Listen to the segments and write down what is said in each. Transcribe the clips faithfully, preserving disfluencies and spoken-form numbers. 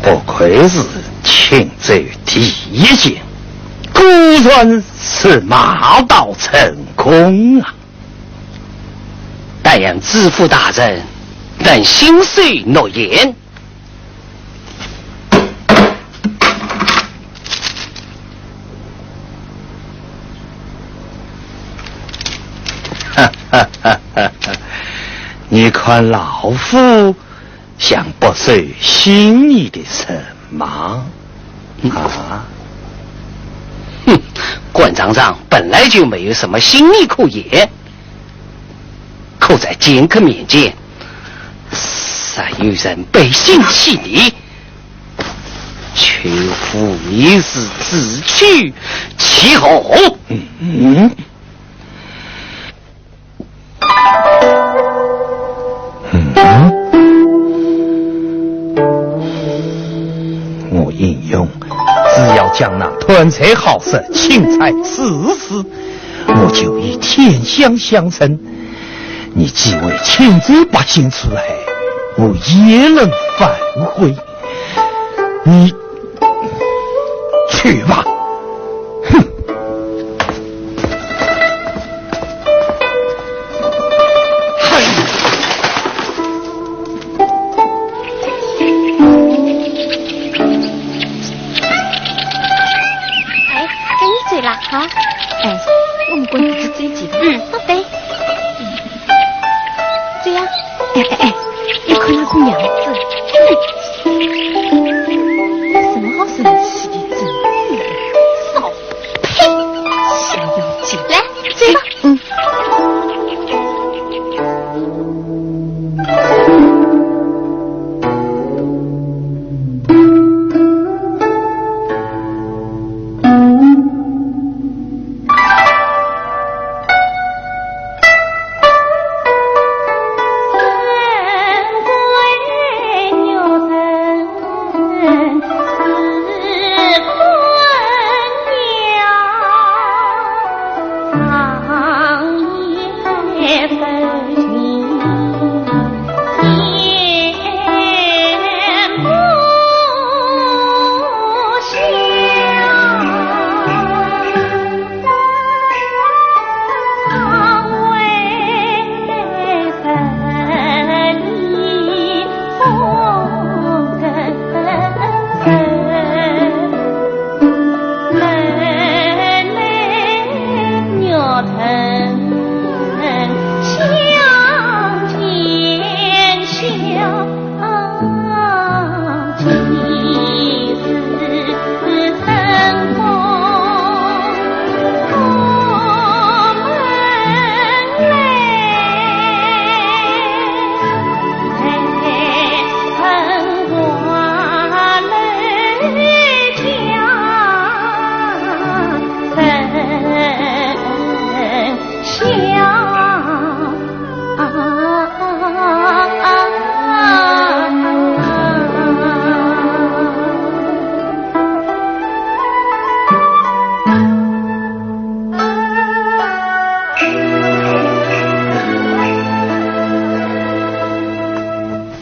不愧是青州第一剑，果然是马到成功啊！但愿知府大人能信守诺言。 你看老夫像不守信义的人吗？啊？哼，关长长本来就没有什么信义可言，可在剑客面前，若有人背信弃义， 就无义之之举，岂可？嗯。嗯。我应允，只要将那贪财好色、轻财刺史，我就与天香相称。你既为青州百姓除害，我焉能反悔？ 你去吧。哼！哎，该你走了哈。哎，我们管自己走几步。嗯，对。 对呀，哎哎哎，你看那个样子，哼，什么好生气的，真是的。少，呸，小妖精。来，走吧。嗯。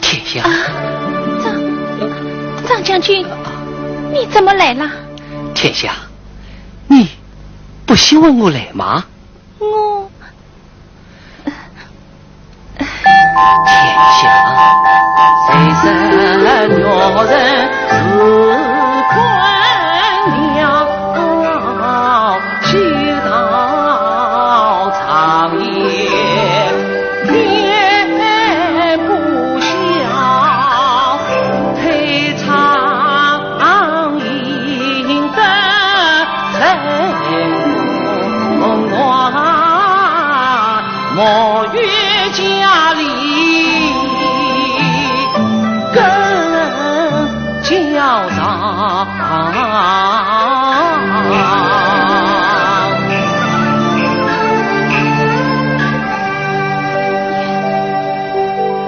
天香。啊，张，张将军，你怎么来了？天香，你不喜欢我来吗？我，天香，谁人？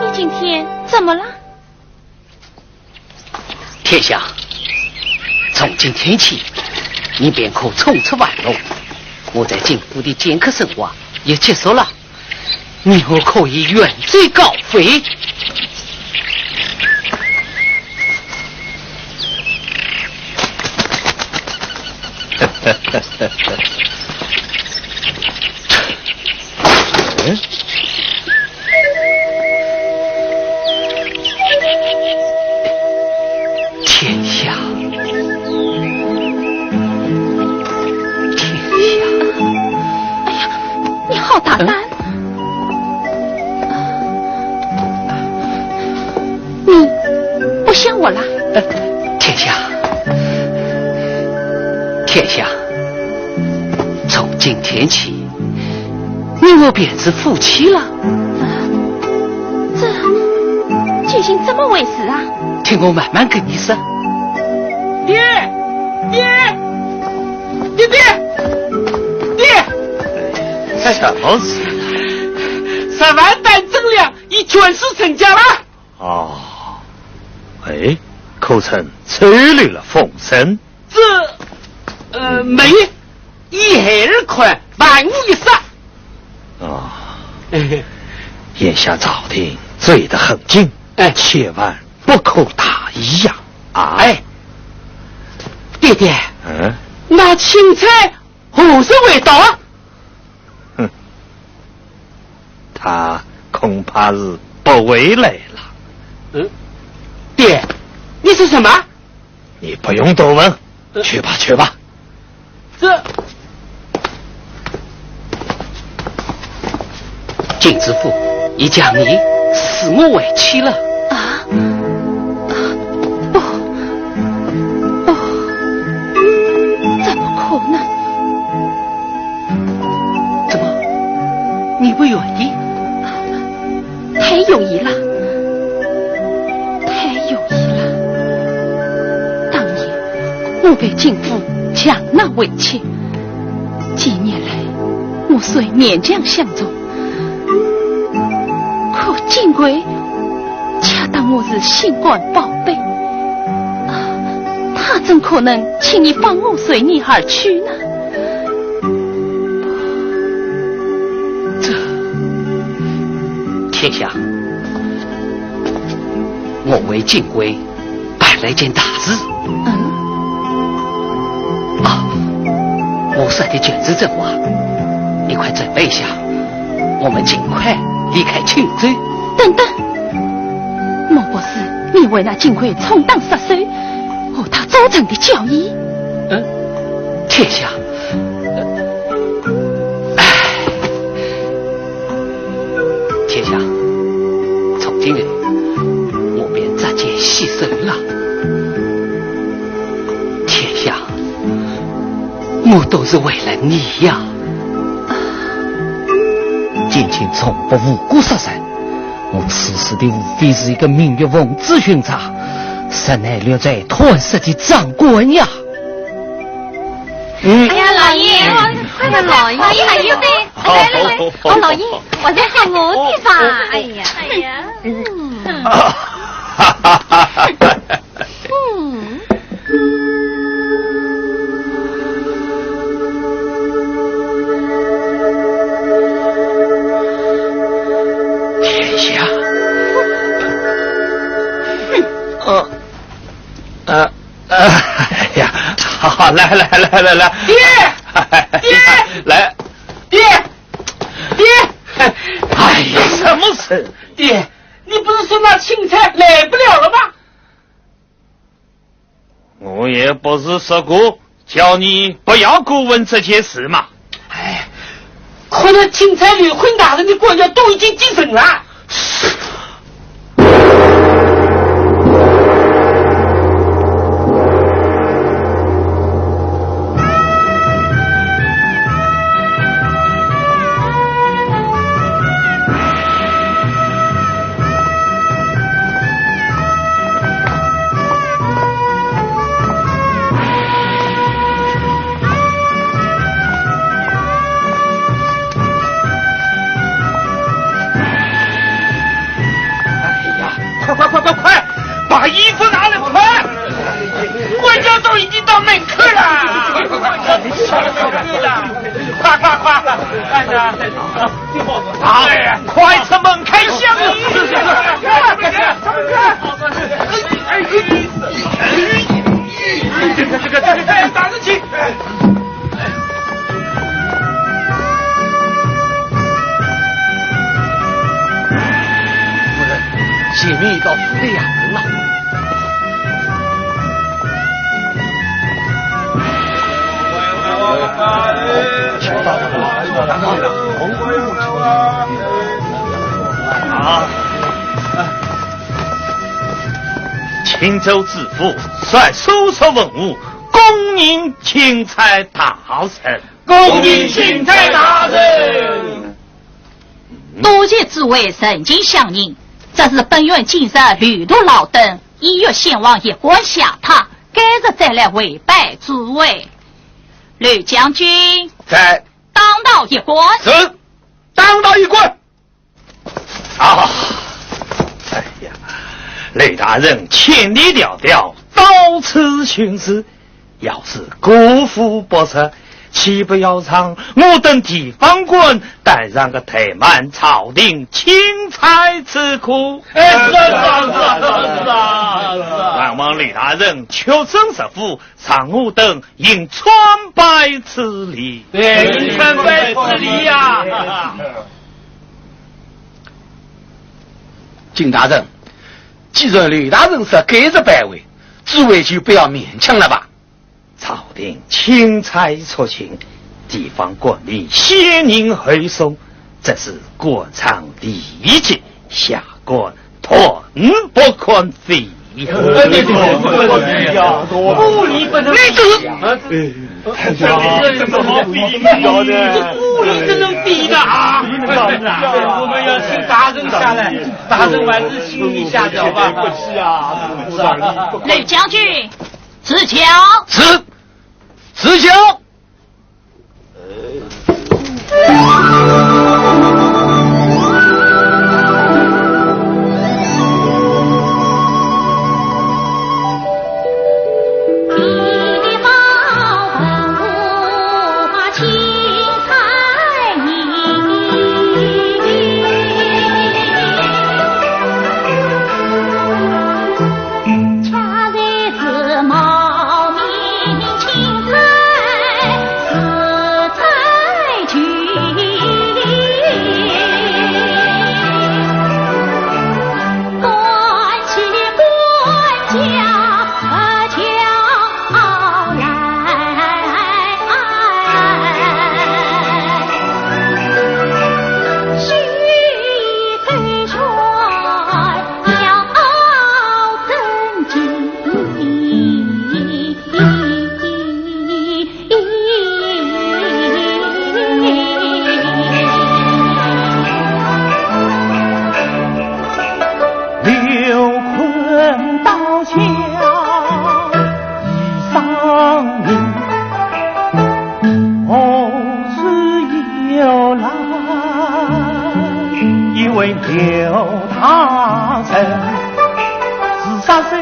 你今天怎么了？天香，从今天起，你便可重出樊笼。我在京府的剑客生活也结束了。 你我可以远走高飞。嗯？天下，天下。哎呀，你好大胆！你不想我了？呃，天下，天下，从今天起，你我便是夫妻了。啊，这究竟怎么回事啊？听我慢慢跟你说。爹，爹，爹爹，爹！什么事？十万担征粮，已全数成交了。哦，哎，可曾吹绿了风声？这，呃，没，一孩儿款，万无一失。啊，眼下朝廷追得很紧，哎。千万不可大意呀！啊，哎，爹爹，嗯？那钦差何时回到啊？哼，他恐怕是不回来了。嗯，爹，你说什么？你不用多问，呃。去吧，去吧。这，金知府已将你视我为妻了。啊？不，不，怎么可能？怎么，你不愿意？ 太容易了，太容易了。当年我被金府强纳为妾，几年来我虽勉强相从，可金贵恰当我是心肝宝贝，啊，他怎可能轻易放我随你而去呢？ 这，天下，我为金贵办了一件大事。嗯？啊，我说的就是这话，你快准备一下，我们尽快离开青州。等等，莫不是你为那金贵充当杀手，和他做成的交易？嗯，天下， 唉，天下，从今后我便暂且洗手了。天下，我都是为了你呀。金卿从不无故杀人，我此时的无非是一个名誉奉旨巡查，实乃略罪搪塞的长官呀。 嗯。哎呀，老爷，快快快，老爷，还有杯，来来来，哦，老爷，我在喊我的吧？哎呀，哎呀，嗯，嗯，天下，呃，呃， 哎呀，好，来来来来来，爹，爹，来，爹，爹，哎呀，什么事？爹，你不是说那钦差来不了了吗？我也不是说过叫你不要过问这件事吗？哎，可那钦差刘坤大人的官员都已经进城了。 哎呀，快快快快快，把衣服拿来，快！官家都已经到门口了，快快快快，快快快，哎呀，啊，哎呀，快出门开箱！哎，这个这个这个，打得起。前面一道两人啊。啊，钦州知府率所属文武，恭迎钦差大人。恭迎钦差大人。 多谢诸位盛情相迎，这是本县进士刘督老登，意欲先往驿馆下榻，改日再来回拜诸位。刘将军，在。当道驿馆。是，当道驿馆。啊，哎呀，刘大人千里迢迢到此巡视， 要是过府不入，岂不要让我等地方官担上个怠慢朝廷钦差之苦？哎，是啊，是啊，是啊，是啊，是啊。望望刘大人屈身入府，让我等应参拜之礼。对，应参拜之礼呀。金大人，既然刘大人是改日拜会，诸位就不要勉强了吧。 朝廷钦差出巡，地方官吏先迎后送，这是官场礼节，下官断不肯违。呃，对，对，对，对，对，对，不礼不能礼。你这，这有什么好比喻的？这不礼不能比的啊！我们要请大人下来，大人还是请你下轿吧。对不起啊，刘将军， 赐轿。是，赐轿。刘坤倒下一声名，何时有来？一位刘大人，自杀在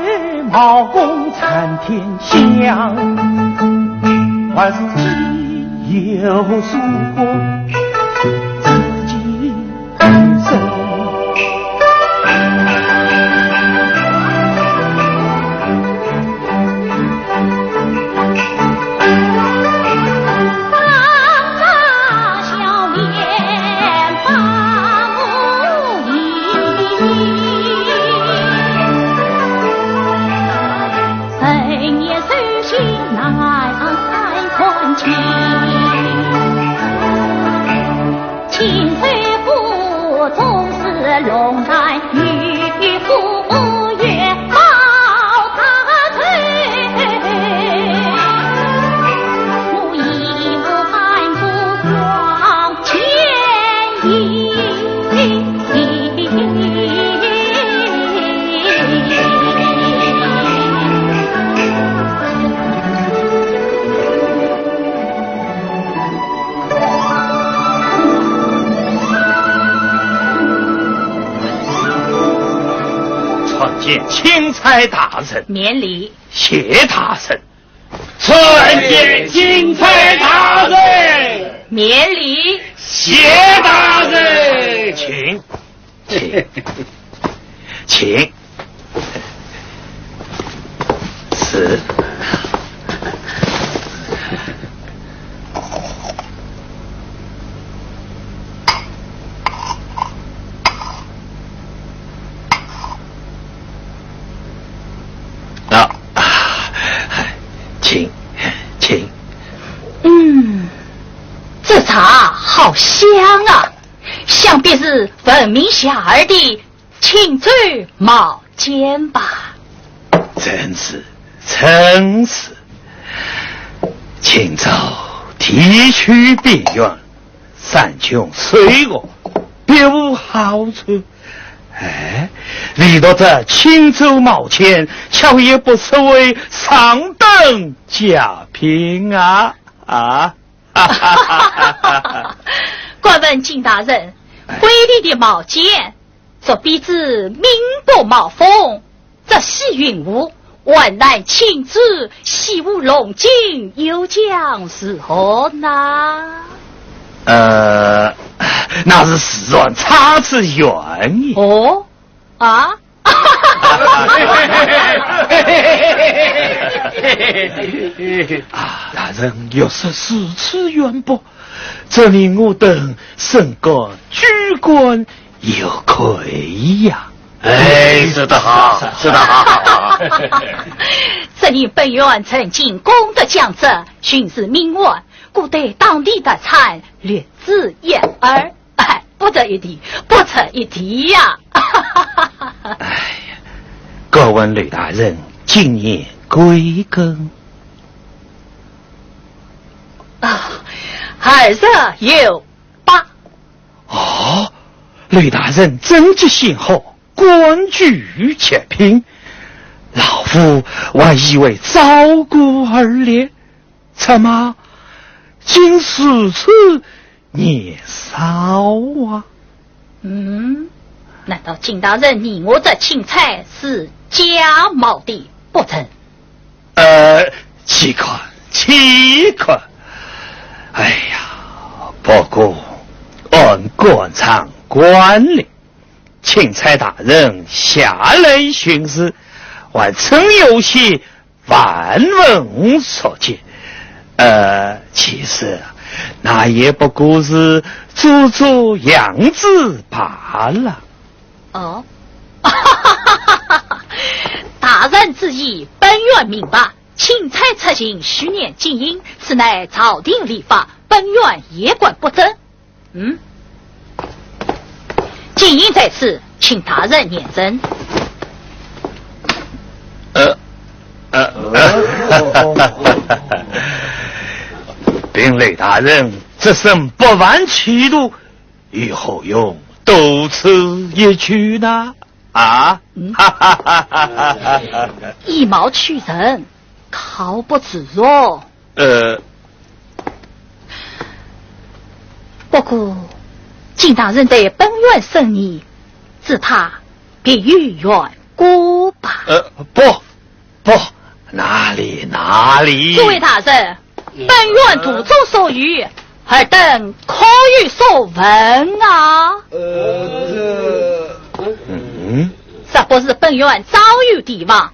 毛公参天香，还是既有疏忽自己受。参见钦差大人。免礼。谢大人。 参见钦差大人。免礼。谢大人。请，请，请。是。是闻名遐迩的青州毛尖吧？正是，正是。青州地处边缘，山穷水恶，别无好处。哎，唯独这青州毛尖，却也不失为上等佳品啊！啊！ 敢问金大人，贵丽的毛尖，这边是名不冒风，这西云雾，万难青州，西湖龙井又将如何呢？呃，那是自然差之远矣。哦，啊？ 啊，大人若是如此渊博，这令我等升官居官有愧呀。哎，说得好，说得好。这令本院曾经功德将至，巡视名患，故对当地特产略知一二。 哎，不值一提，不值一提呀！哎呀，敢问刘大人今年贵庚？啊，二十有八。哦，刘大人真吉星好，官居极品，老夫还以为昭孤而列，怎么竟如此 年少啊。嗯，难道金大人疑我这钦差是假冒的不成？呃，岂可，岂可。哎呀，不过按官场惯例，钦差大人下来巡视，还真有些 望闻问切。呃，其实那也不过是做做样子罢了。哦，大人之意，本院明白。钦差出巡，须念经印，此乃朝廷礼法，本院也管不得。 嗯？经印在此，请大人验证。呃，呃，凭刘大人这身不凡气度，又何用多此一举呢？啊？嗯？以貌取人，靠不住哦。 呃。不过，金大人对本院深意，只怕别有远顾吧？呃，不，不，哪里，哪里。诸位大人，本院途中所遇，尔等可有所闻啊？呃，这，嗯？这不是本院早有提防，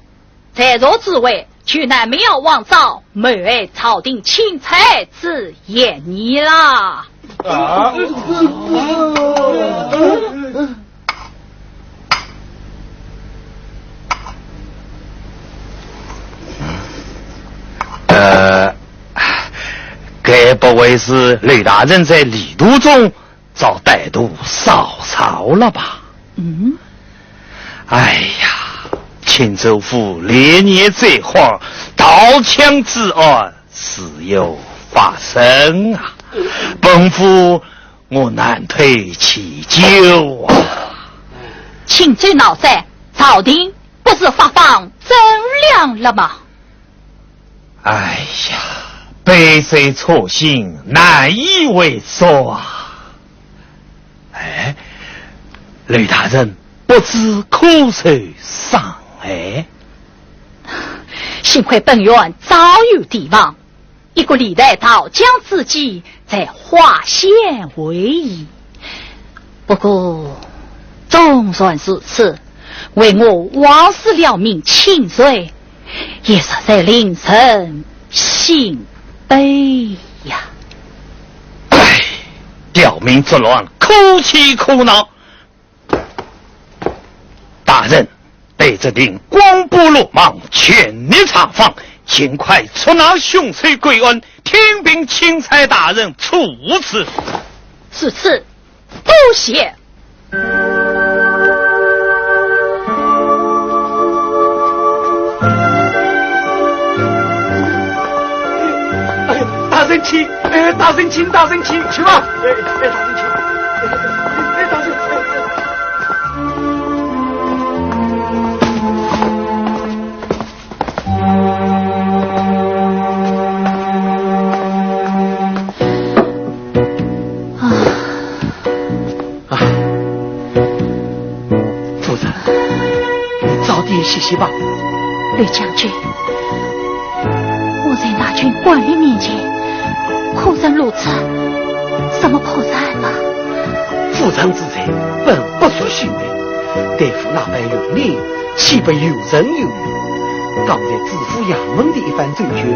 在座诸位，就难免要妄造谋害朝廷钦差之嫌疑啦。啊？呃，该不会是刘大人在旅途中 遭歹徒骚扰了吧？嗯？哎呀，青州府连年灾荒，盗抢之案时有发生啊！本府我难推其究啊！青州闹灾，朝廷不是发放征粮了吗？哎呀，杯水车薪，难以为继啊！ 哎，刘大人不知可受伤害？幸亏本院早有提防，一个历代盗抢之计，在花县为宜。不过，纵然如此，为我枉死了名钦差，也实在令人心悲呀。唉， 刁民作乱，可气可恼。大人，对这顶光波罗网全力查访，尽快捉拿凶手归案，听凭钦差大人处置。如此，多谢大人请，大人请，去吧。哎，哎，大人请。哎，哎，大人，哎，哎。啊。 唉，夫人，你早点歇歇吧。刘将军，我在那群官吏面前可曾露出什么破绽吗？夫人之罪本不足为奇，对付那班佣兵，岂不游刃有余？刚才知府衙门的一番周旋，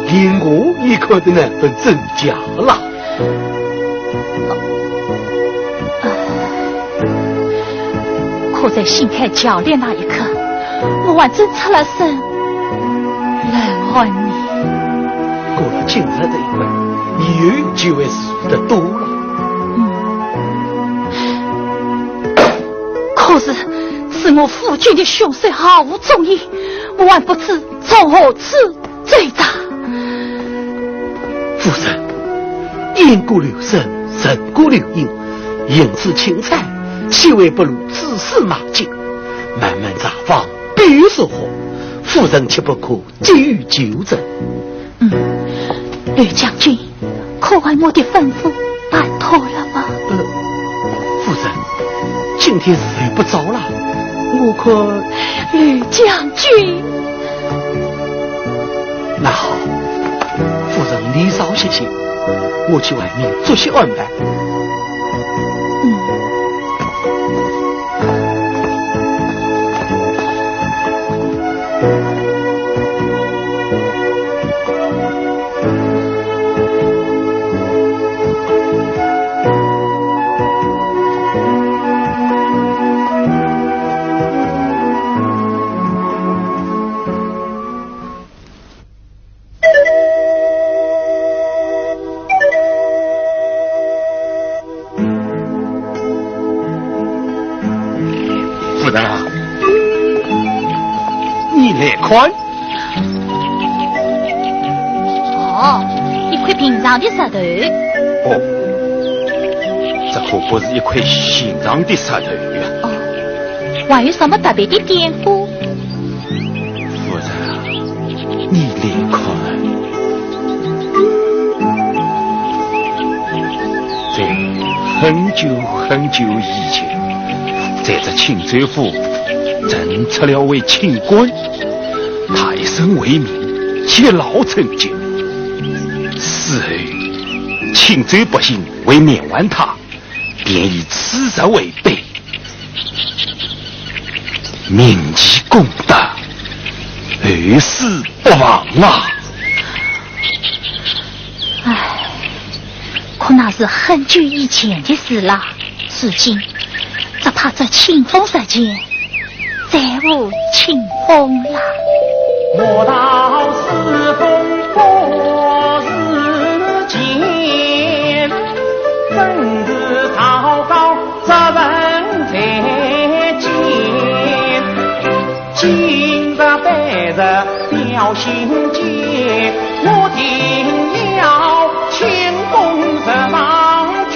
连我也看得难分真假了。 可在新开校练那一刻，我还真出了声冷寒你。过了今日这一关，你以后就会自如得多了。嗯。可是，是我夫君的凶手毫无踪影，我还不知从何处 追查。夫人，雁过留声，人过留影，行至青山，岂会不露蛛丝马迹？漫漫长风，必有收获。夫人切不可急于求成。嗯，刘将军， 可按我的吩咐办妥了吗？呃，夫人，今天时辰不早了，我看……刘将军。那好，夫人你早些歇，我去外面做些安排。嗯。 夫人啊，你来看。哦，一块平常的石头。哦，这可不是一块寻常的石头呀。哦，还有什么特别的典故？ 夫人啊，你来看。在很久很久以前，在这青州府，曾出了位清官，他一生为民，一劳成疾。死后，青州百姓为缅怀他， 便以此石为碑，铭记功德，后世不忘啊。唉，可那是很久以前的事了，如今只怕这清风石前 再无清风了。莫道世风不如前，真是道高则文才见。今日拜入表心间，我定要清风入黄泉。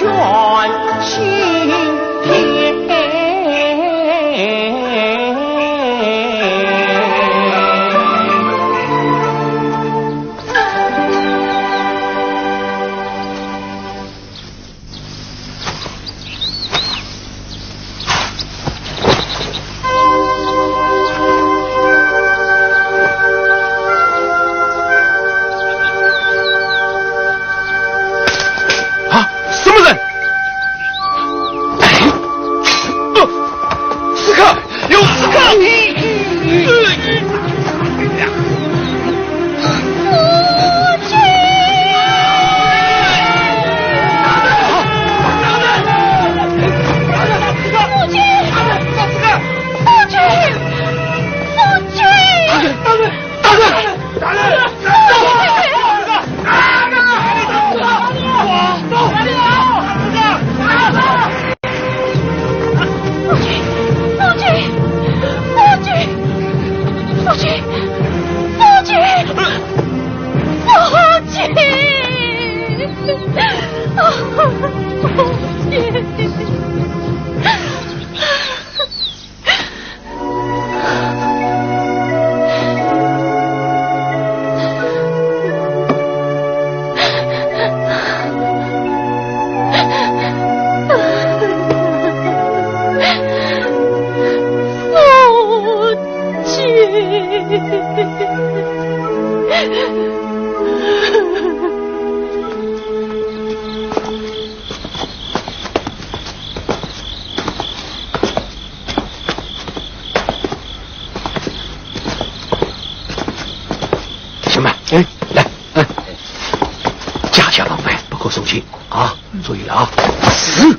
罪了。是。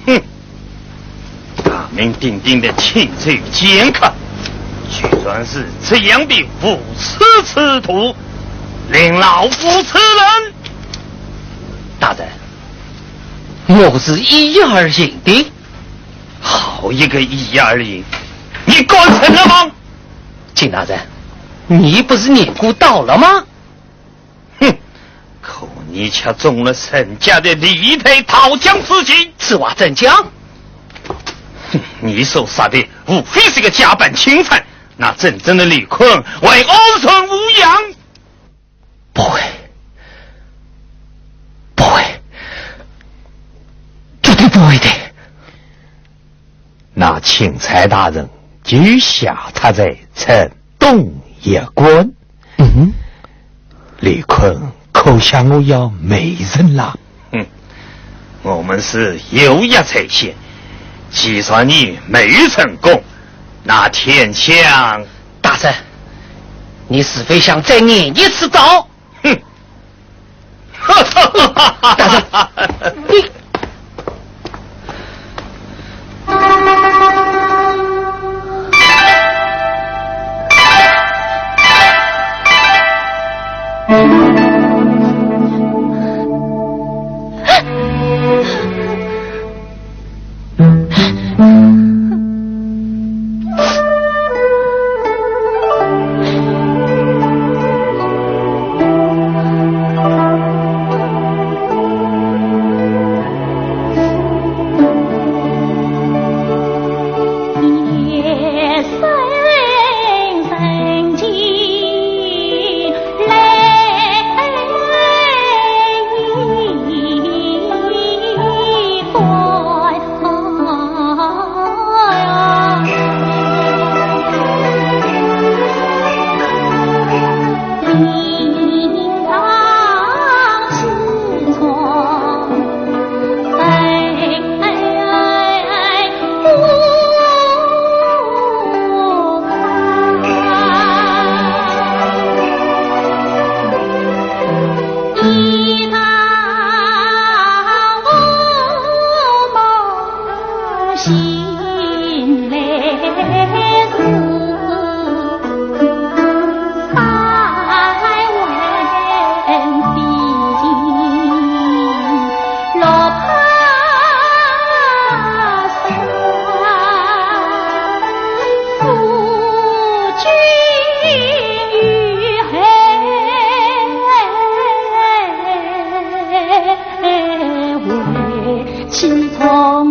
哼，大名鼎鼎的青州剑客，居然是这样的无耻之徒，令老夫吃人！大人，我是一意而行的。好一个一意而行，你敢承认吗？金大人，你不是年古倒了吗？ 哼，可你却中了沈家的李泰讨将之计。此话怎讲？哼，你所杀的无非是个假扮钦差，那真正的李坤会安然无恙？不会，不会，绝对不会的。那钦差大人就下榻在城东驿馆。 嗯，李坤可想我要卖人了。哼，我们是有约在先，既然你没有成功，那天将……大人，你是否想再演一次招？哼，大人，你……夫人，请放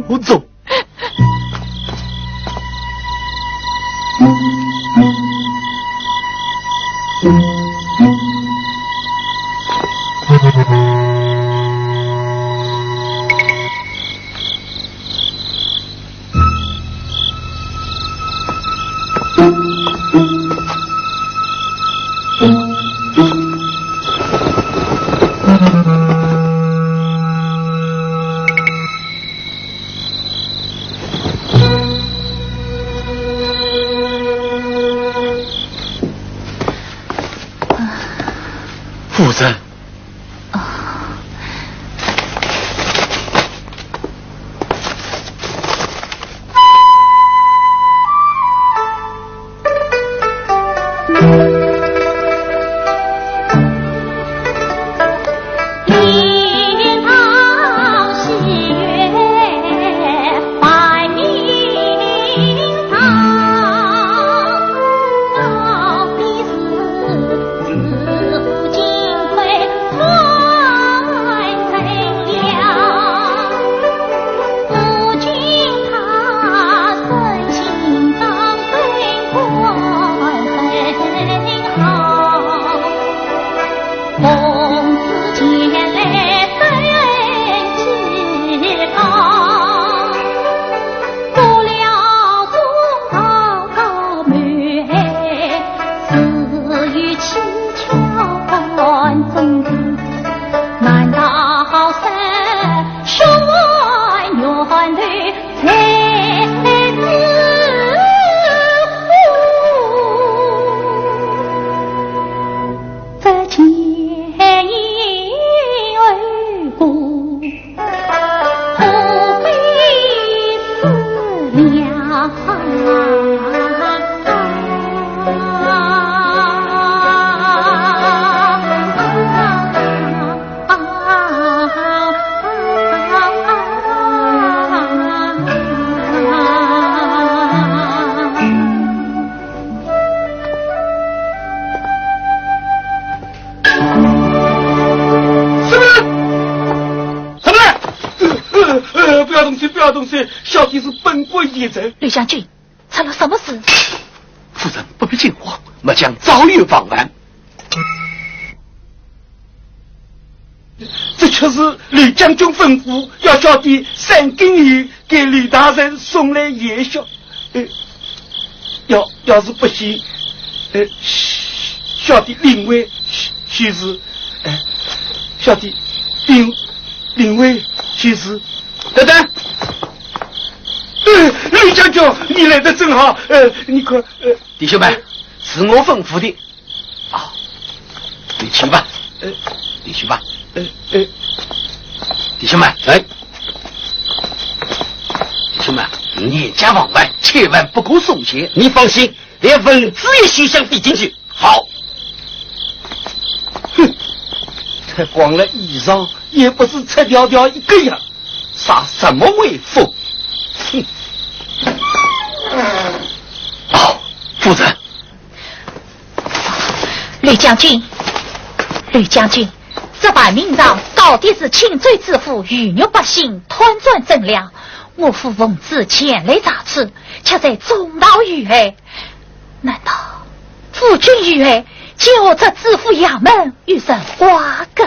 我走。夫人。什么人？什么人？呃，呃，呃，不要动手，不要动手，小弟是本国贤臣。吕将军，出了什么事？夫人不必惊慌，末将早有防范。这却是吕将军吩咐，要小弟三更以后给吕大人送来夜宵。呃， 要，要是不行，呃，小弟另外就是，哎，小弟另，另外就是。等等。呃，吕将军，你来得正好，呃，你看，呃。弟兄们，是我吩咐的。啊，你去吧。呃。你去吧。呃，呃。弟兄们，来。弟兄们，你严加防范，千万不可松懈。你放心， 连文字也休想递进去。好。哼，脱光了衣裳，也不是赤条条一个呀，撒什么威风？哼！哦，夫人。吕将军，吕将军，这牌名上高的是清州知府，鱼肉百姓，贪钻贞良。我府奉旨前来查处，却在中道遇害。难道夫君遇害，就和这知府衙门有什瓜葛？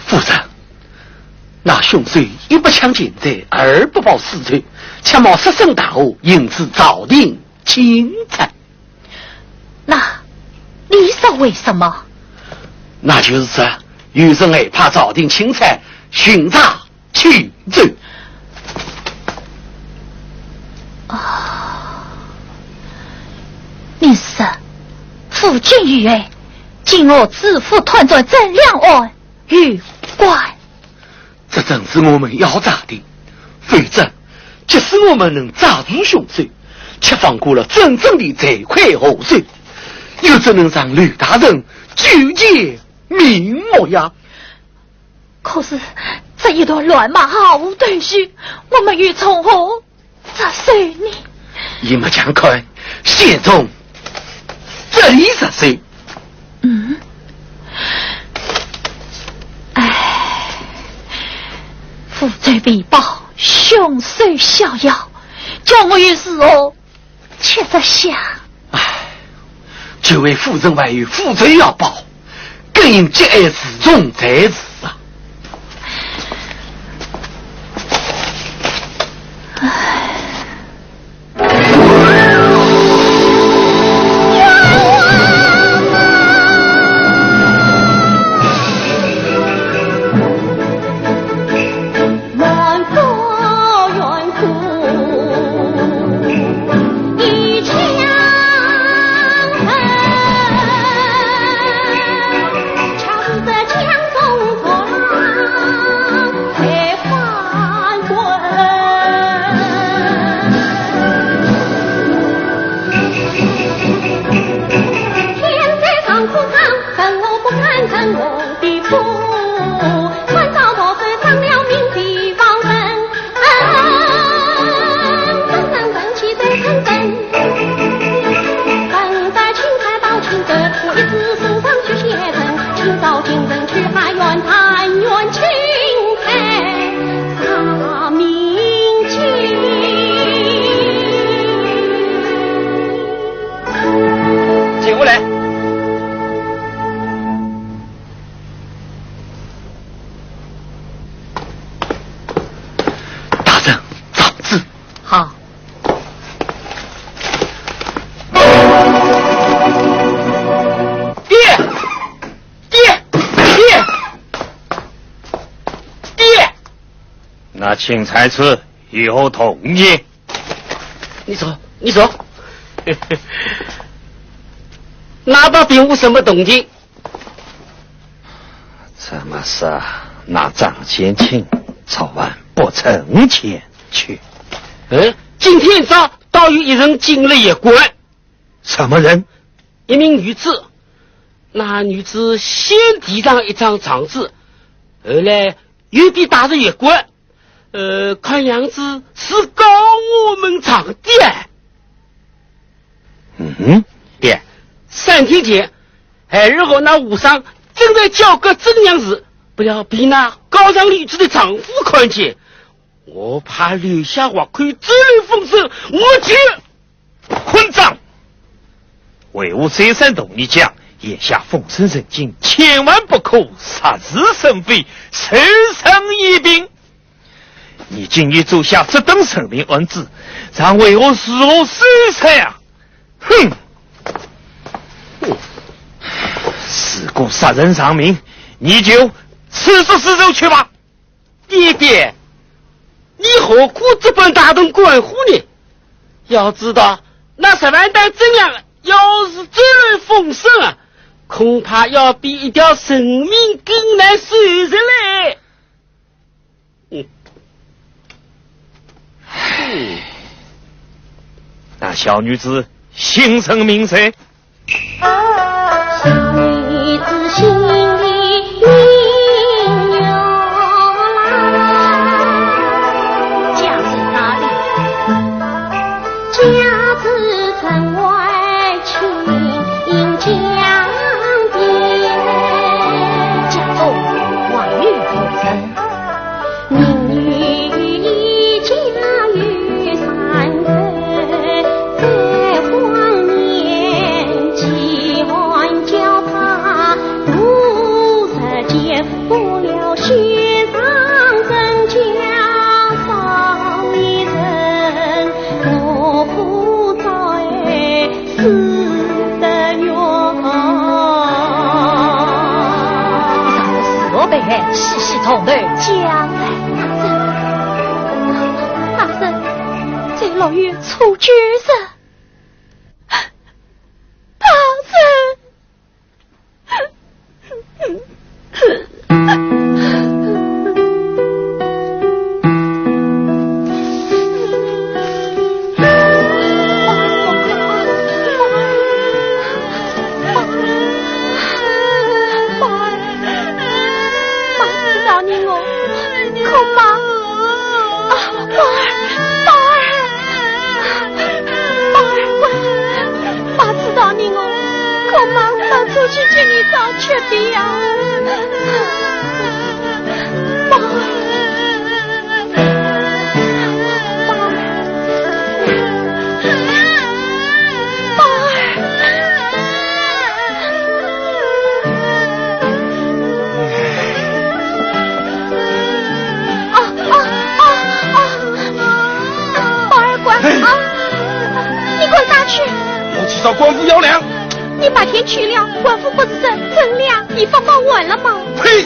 夫人，那凶手一不抢钱财，二不报私仇，却冒失身大祸，引致朝廷钦察。那你说为什么？那就是这，有人害怕朝廷钦察，寻查去罪。哦，你说，夫君遇害，竟和知府贪钻贞良案有关？这正是我们要查的。否则，即使我们能抓住凶手，却放过了真正的罪魁祸首，又怎能让吕大人久见面目呀？可是，这一团乱麻毫无头绪，我们又从何着手呢？一目将看，先从这里着手。嗯？唉，无罪被包，凶手逍遥，叫我又如何吃得消？唉，这位夫人还有夫罪要报，更应节哀自重才是啊。唉。大人，状子。好。爹，爹，爹，爹！那钦差处有何动静？你说，你说。那倒并无什么动静。 怎么说，那张建清昨晚不曾前去？哎，今天早倒有一人进了驿馆。什么人？一名女子。那女子先递上一张状子，后来又被带入驿馆。 呃，看样子是告我们状的。嗯哼。爹，三天前，孩儿和那和尚正在交割贞娘时，不料被那告状女子的丈夫看见，我怕留下活口，走漏风声，我就 混账！为何再三同你讲，眼下风声甚紧，千万不可涉是生非，受伤一病。你竟然做下这等人命案子，让为何如何收场啊？哼！如果杀人偿命，你就自作自受去吧。 爹爹，你何苦这般大动肝火呢？要知道，那十万担贞娘要是走漏风声啊，恐怕要比一条人命更难收拾嘞。嗯。唉，那小女子姓甚名谁？ 小女子姓李，名老爷初九日。大人。宝儿，妈知道你饿，可妈，啊，宝儿，宝儿，宝儿，乖，妈知道你饿，可妈，妈出去给你找吃的呀。宝儿。 宝儿，宝儿。啊，啊，啊，啊。宝儿，乖，啊，你滚下去。我去找官府要粮。你白天去了，官府不是说征粮，地方放完了吗？呸！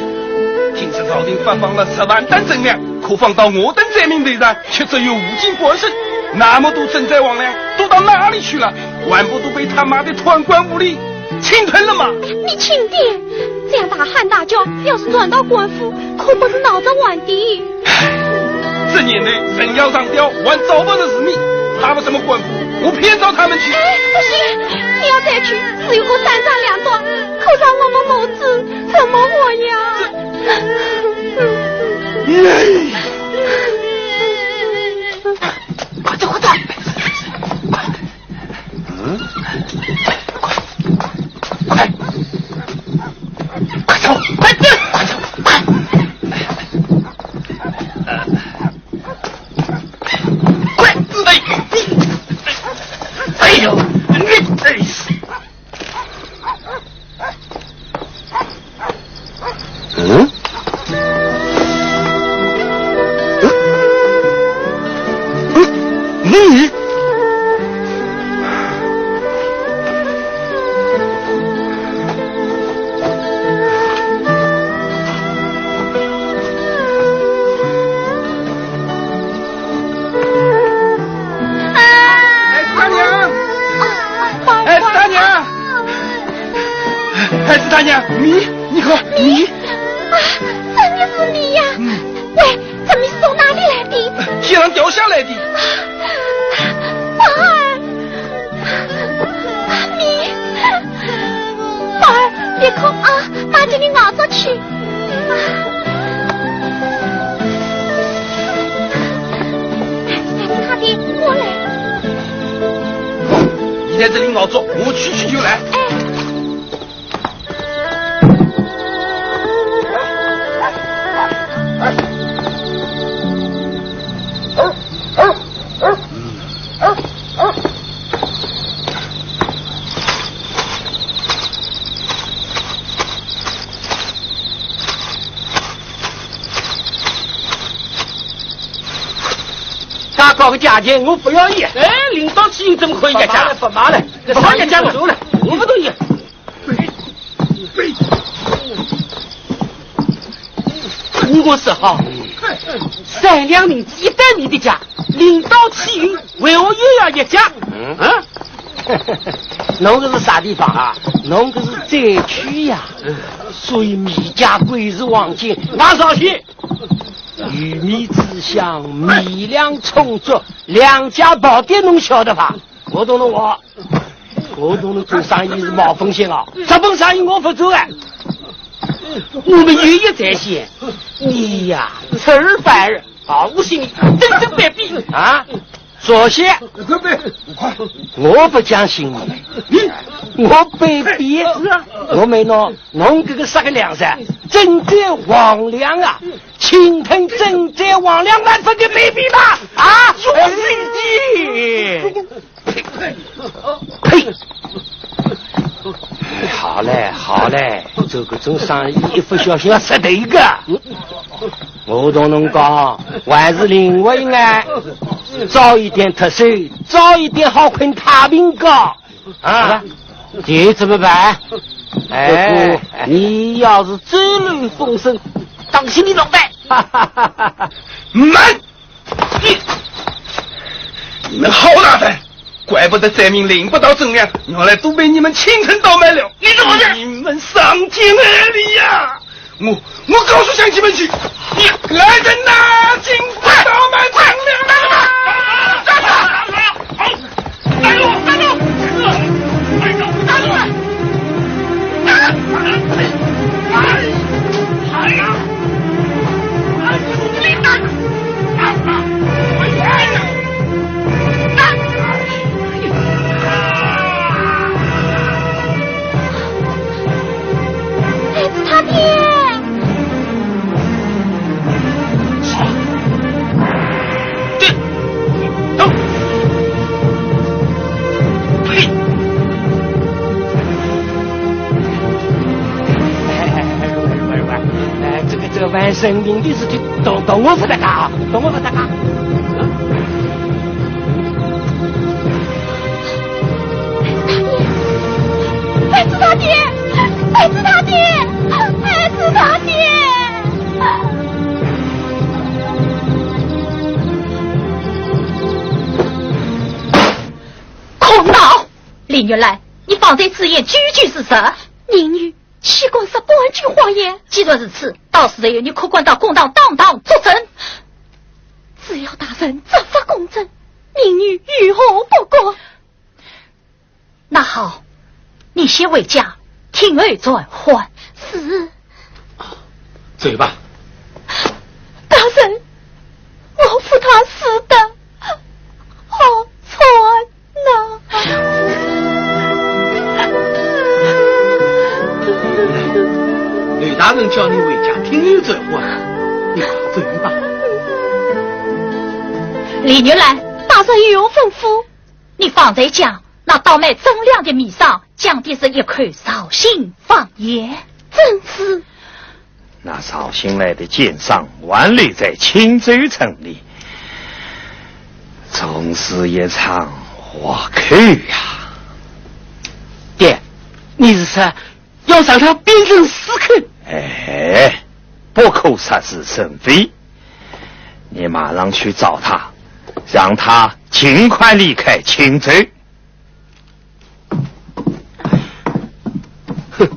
听说朝廷发放了十万担征粮，可放到我等灾民头上，却只有五斤半升。那么多赈灾荒粮都到哪里去了？还不都被他妈的贪官污吏侵吞了吗？你轻点，这样大喊大叫，要是传到官府，可不是闹着玩的。这年头，人要上吊，还找不着是你，怕不什么官府，我偏找他们去。哎，不行，你要再去，只有和三长两短，扣上我们母子，怎么活呀？快走，快走！嗯？快，快，快走，快走，快走，快！快！哎，哎呦，你，哎！嗯？嗯？嗯？你？ 哎，大娘！哎，大娘！哎，大娘，你，你看，你。啊，真的是你呀！嗯。喂，这米是从哪里来的？天上掉下来的。啊，宝儿，啊，米，宝儿，别哭啊，妈给你熬着去。啊。 快点过来。你在这里熬着，我去去就来。哎。介高个价钱我不要伊。哎，领导起因怎么可以压价？不卖了，不卖了，不卖了，价不收了，我不同意。我说好，三两银子一担米的价，领导起因为何又要压价？嗯？啊？侬搿是啥地方啊？侬搿是灾区呀，所以米价贵是黄金，拿上去。 鱼米之乡，米粮充足，粮价暴跌，侬晓得伐？我同侬讲，我同侬做生意是冒风险啊，这本生意我不做啊。我们有一在先，你呀，吃尔饭尔，毫无新意，真正卑鄙啊！ 坐下。我不讲信你，我卑鄙，我没拿侬搿个啥个粮食，赈灾荒粮啊，侵吞赈灾荒粮，还不得卑鄙吗？啊，做生意！呸！好嘞，好嘞，做搿种生意一不小心要杀头个。 我同侬讲，还是另外一眼，早一点脱手，早一点好困太平觉。啊，这怎么办？哎，你要是走漏风声，当心你落单。慢！你，你们好大胆！怪不得灾民领不到增粮，原来都被你们清城倒卖了。你怎么的？你们伤天害理呀！我，我告诉乡亲们去，你来人呐，清城倒卖增粮啦！孩子他爹！走！呸！哎，这个，这个，万生命的事情，都，都我不得干啊，都我不得干。孩子他爹，孩子他爹，孩子他爹！空闹！李玉兰，你方才之言句句是实。宁玉岂敢说半句谎言？既然如此，到时候你可管到公堂当堂作证。只要大人执法公正，宁玉有何不可？那好，你先回家，听候传唤。是。走吧。大人，我扶他死的，好惨呐！刘大人叫你回家听候传唤，你快走吧。李玉兰，大人有何吩咐？你方才讲，那倒卖增粮的米商讲的是一口绍兴方言。正是。那绍兴来的奸商还留在青州城里，总是一场活口呀。爹，你是说要让他变成死口？哎，不可说是人非。你马上去找他，让他尽快离开青州。哼。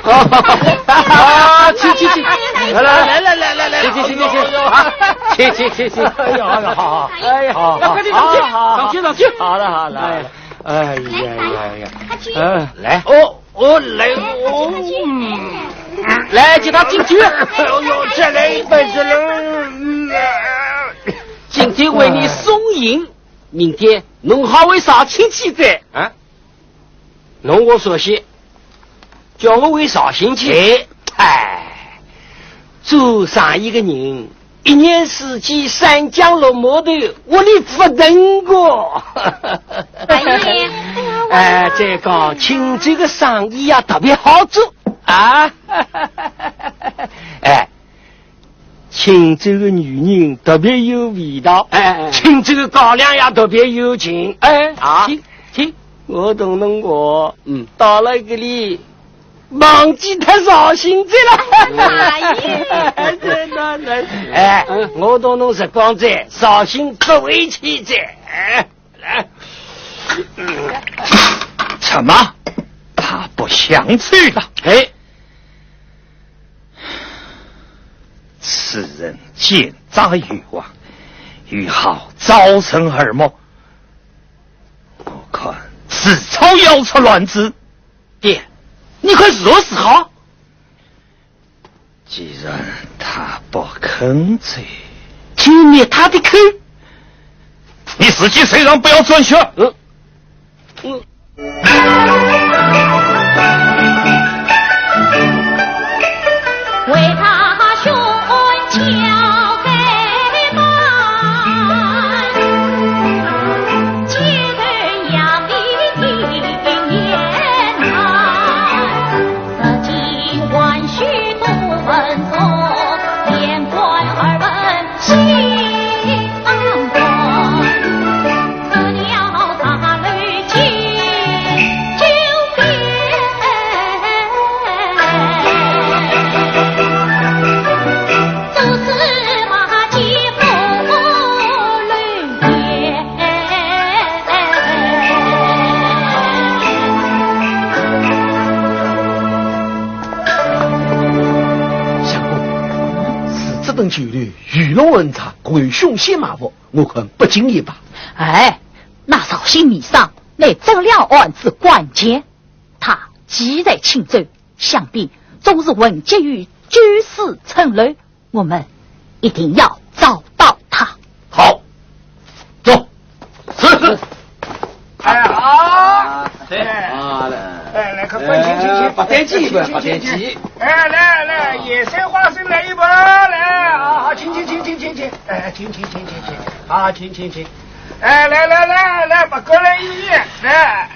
啊，去，去，去。来，来，来，来，来，来，去，去，去，去，去。啊，去，去，去，去。哎呀，哎呀，好，好。哎呀，好，好，快点上去，好，好，好。上去，上去。好了，好了，好了。哎呀，哎呀，哎呀。快去。嗯，来。哦，哦，来，哦，嗯。来，请他进去。哎呦，再来一杯，再来。嗯。今天为你送行，明天侬好为啥亲戚哉？啊？侬我熟悉，叫我为绍兴去。哎，哎，做生意个人，一年四季三江六码头，屋里勿等个。哎呀，哎，再讲青州个生意啊，特别好做啊。哎， 青州个女人特别有味道，哎，哎，哎。青州个高粱也特别有劲。哎，啊，听，听。我同侬讲，嗯。到了搿里，忘记脱绍兴哉了。哎呀，真的，真的。哎，嗯。我同侬实讲哉，绍兴勿会去哉。哎。 怎么？他不想去了？哎，此人奸诈于网，于好招人耳目，我看迟早要出乱子。爹，你看如何是好？ 既然他不肯走，就灭他的口。你自己身上不要钻去。嗯，嗯。本酒楼鱼龙混杂，混凶险埋伏，我看不进一步。哎，那绍兴米商乃这两案子关键，他既在青州，想必总是混迹于九四城楼，我们一定要找到他。好，走。是，是。哎，好。啊，对。哎，啊，来。哎，来，快，快，请，请，请。哎，八点几，请，请，快，八点几。请，请。哎，来，来，野生花生来一包，来，啊，好，请，请，请。哎，请，请，请，请，请。好，请，请，请。哎，来，来，来，来，把过来一点，来。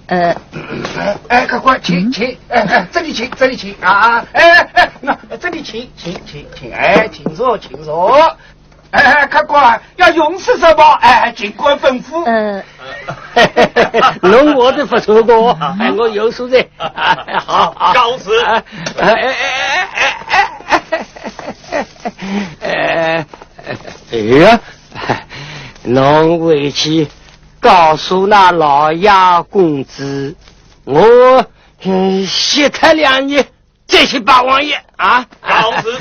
呃。哎，哎，客官，请，嗯。请，哎，哎，这里请，这里请，啊，哎，哎，哎，那，这里请，请，请，请，哎，请坐，请坐。 哎，客官，要用些什么？哎，尽管吩咐。呃。侬我都不错过，哎，我有数的。好，好。告辞。哎，哎，哎，哎呀，侬回去告诉那老爷公子，我，嗯，歇他两日， 这些八王爷啊，告辞。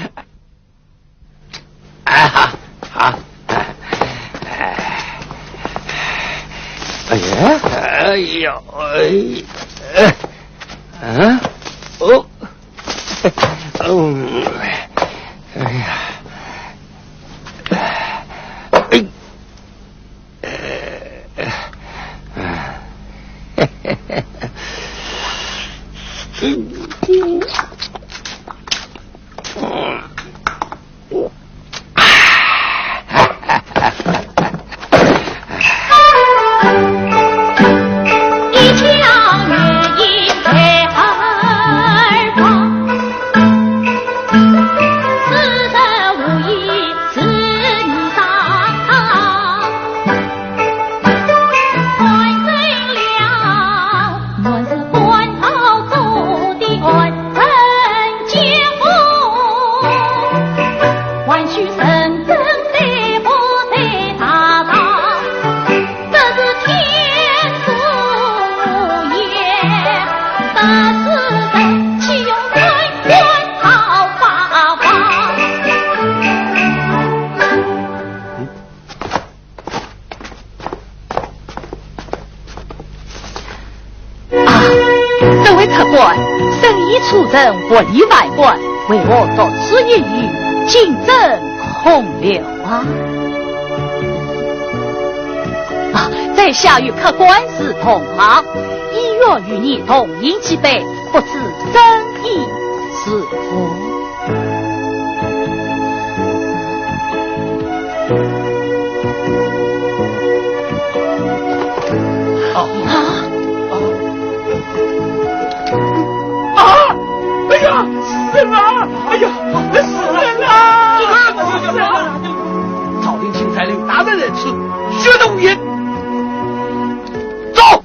哎，好，好。哎呀，哎呦，哎，哎，嗯，哦，嗯，哎呀，哎。 啊，这位客官，生意出众，活力万贯，为何独自一人，进城空留啊？啊，在下与客官是同行，意愿与你同饮几杯，不知真意如何？ 啊！啊！啊！哎呀，死人了！哎呀，死人了！死人了！朝廷钦差刘大人在此，休得无礼！走！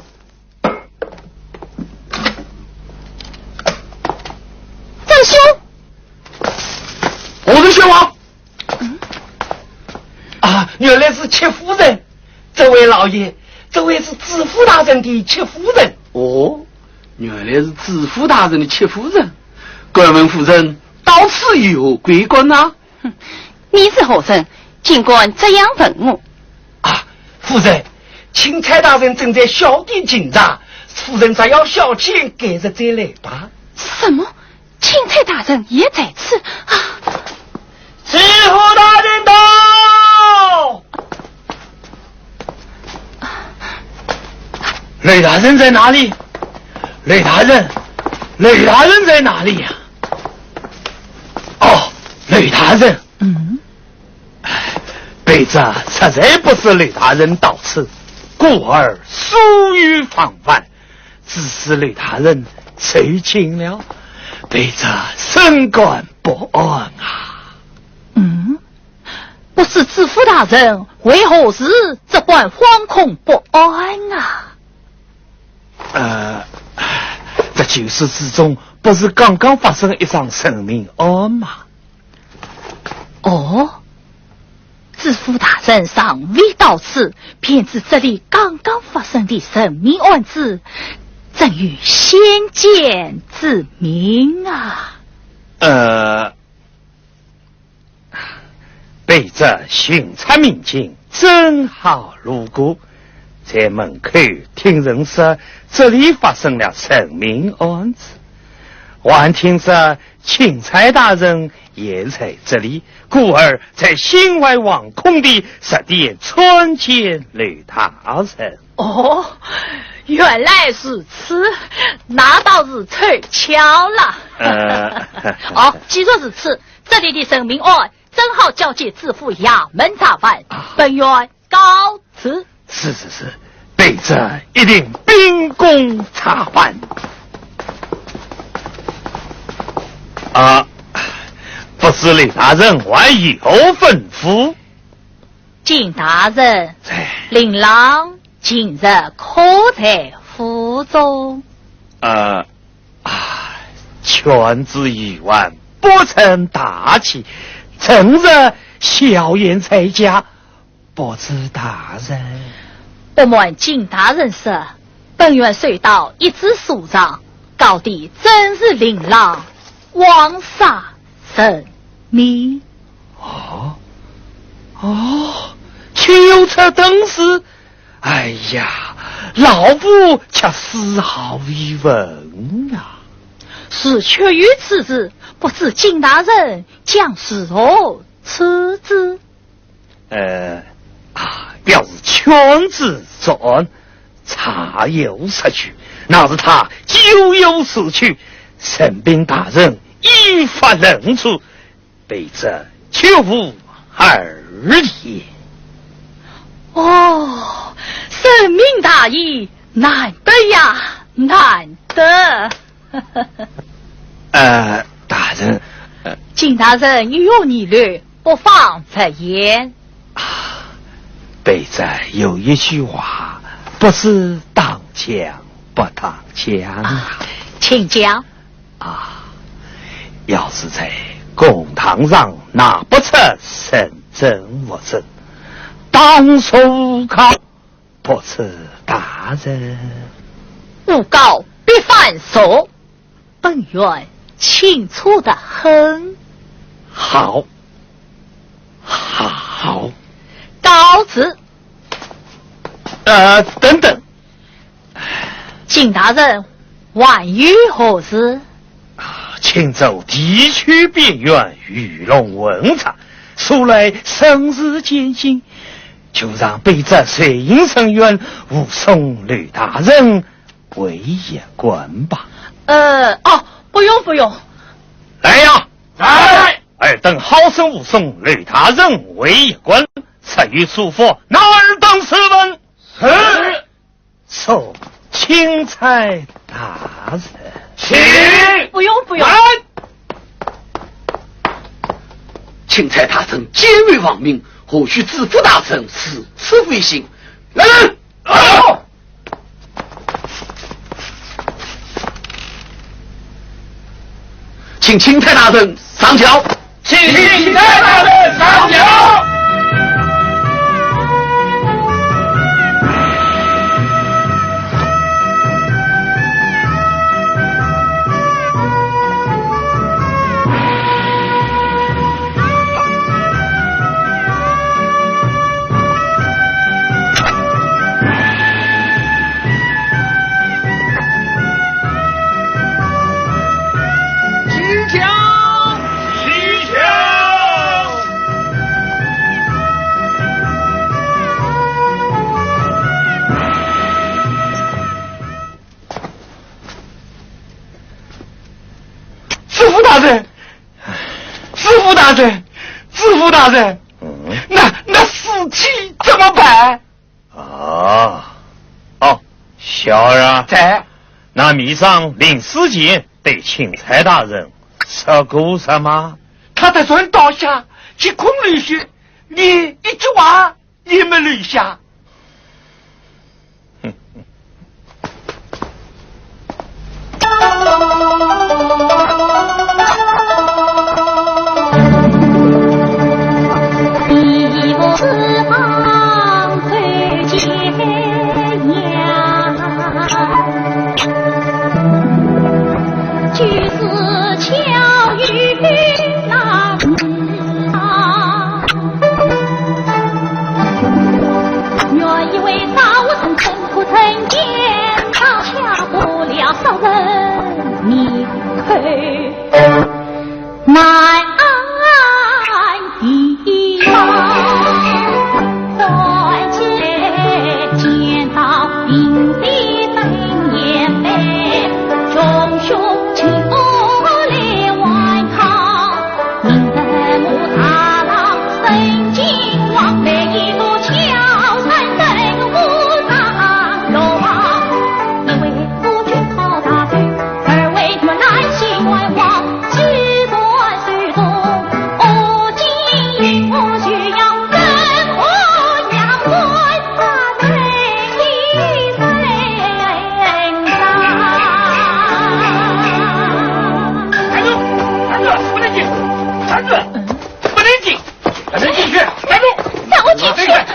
曾兄。何人宣王？嗯？啊，原来是戚夫人。这位老爷，这位是知府大人的戚夫人。哦，原来是知府大人的戚夫人。敢问夫人，到此有何贵干呐？ 哼，你是何人？竟敢这样问我？啊，夫人，钦差大人正在小店经茶，夫人若要小憩，改日再来吧。什么？钦差大人也在此？啊！知府大人到！雷大人在哪里？雷大人，雷大人在哪里呀？哦，雷大人。嗯？ 卑职实在不知雷大人到此，故而疏于防范，致使雷大人受惊了，卑职深感不安啊。嗯？不知知府大人为何如此这般惶恐不安啊？呃，这酒肆之中不是刚刚发生一桩人命案吗？ 哦，知府大人尚未到此，便知这里刚刚发生的人命案子，真有先见之明啊。呃，卑职巡查民警，正好路过，在门口听人说，这里发生了人命案子，还听说钦差大人也在这里，故而在心怀惶恐地十点参见刘大人。哦，原来如此，那倒是凑巧了。呃，哦，既然如此，这里的人命案正好交给知府衙门查办，啊，本院告辞。是是是，卑职一定秉公查办。啊，不知刘大人还有何吩咐？ 金大人，在。令郎今日可在府中？呃，啊，劝子愚妄，不成大器，趁着小言在家，不知大人。不瞒金大人说， 本院收到一纸书状，告的正是令郎枉杀人命。哦，哦，岂有此等事？哎呀，老夫却丝毫未闻啊。如确有此事，不知金大人将如何处置？ 呃，啊，表示劝子作案，查有实据，那是他咎由自取，任凭大人依法论处，卑职绝无二言。哦，圣明大义，难得呀，难得。呃，大人，呃，金大人有何疑虑， 不妨直言。啊，卑职有一句话，不知当讲不当讲啊。啊，请讲。啊，要是在公堂上拿不出人证物证，当属诬告，不知大人。诬告必反诉， 本院清楚得很。好，好。告辞。呃，等等。金大人，还有何事？啊，青州地区边缘鱼龙混杂，素来生事艰辛，就让卑职随行人员护送刘大人 为一官吧。呃，哦，不用，不用。来呀！来！尔等好生护送刘大人为一官，设于书府，拿尔等试问。是。送钦差大人。请。不用，不用。来！钦差大人见为王命，何须知府大人如此费心？来人！ 请钦差大人上轿。请钦差大人上轿。 知府大人，知府大人，知府大人，嗯？那，那尸体怎么办？啊，哦，小二啊，在。那糜芳临死前对钦差大人说过什么？他突然倒下，几孔流血，连一句话 也没留下。站住！站住！不能进！不能进去！站住！让我进去！哎呀，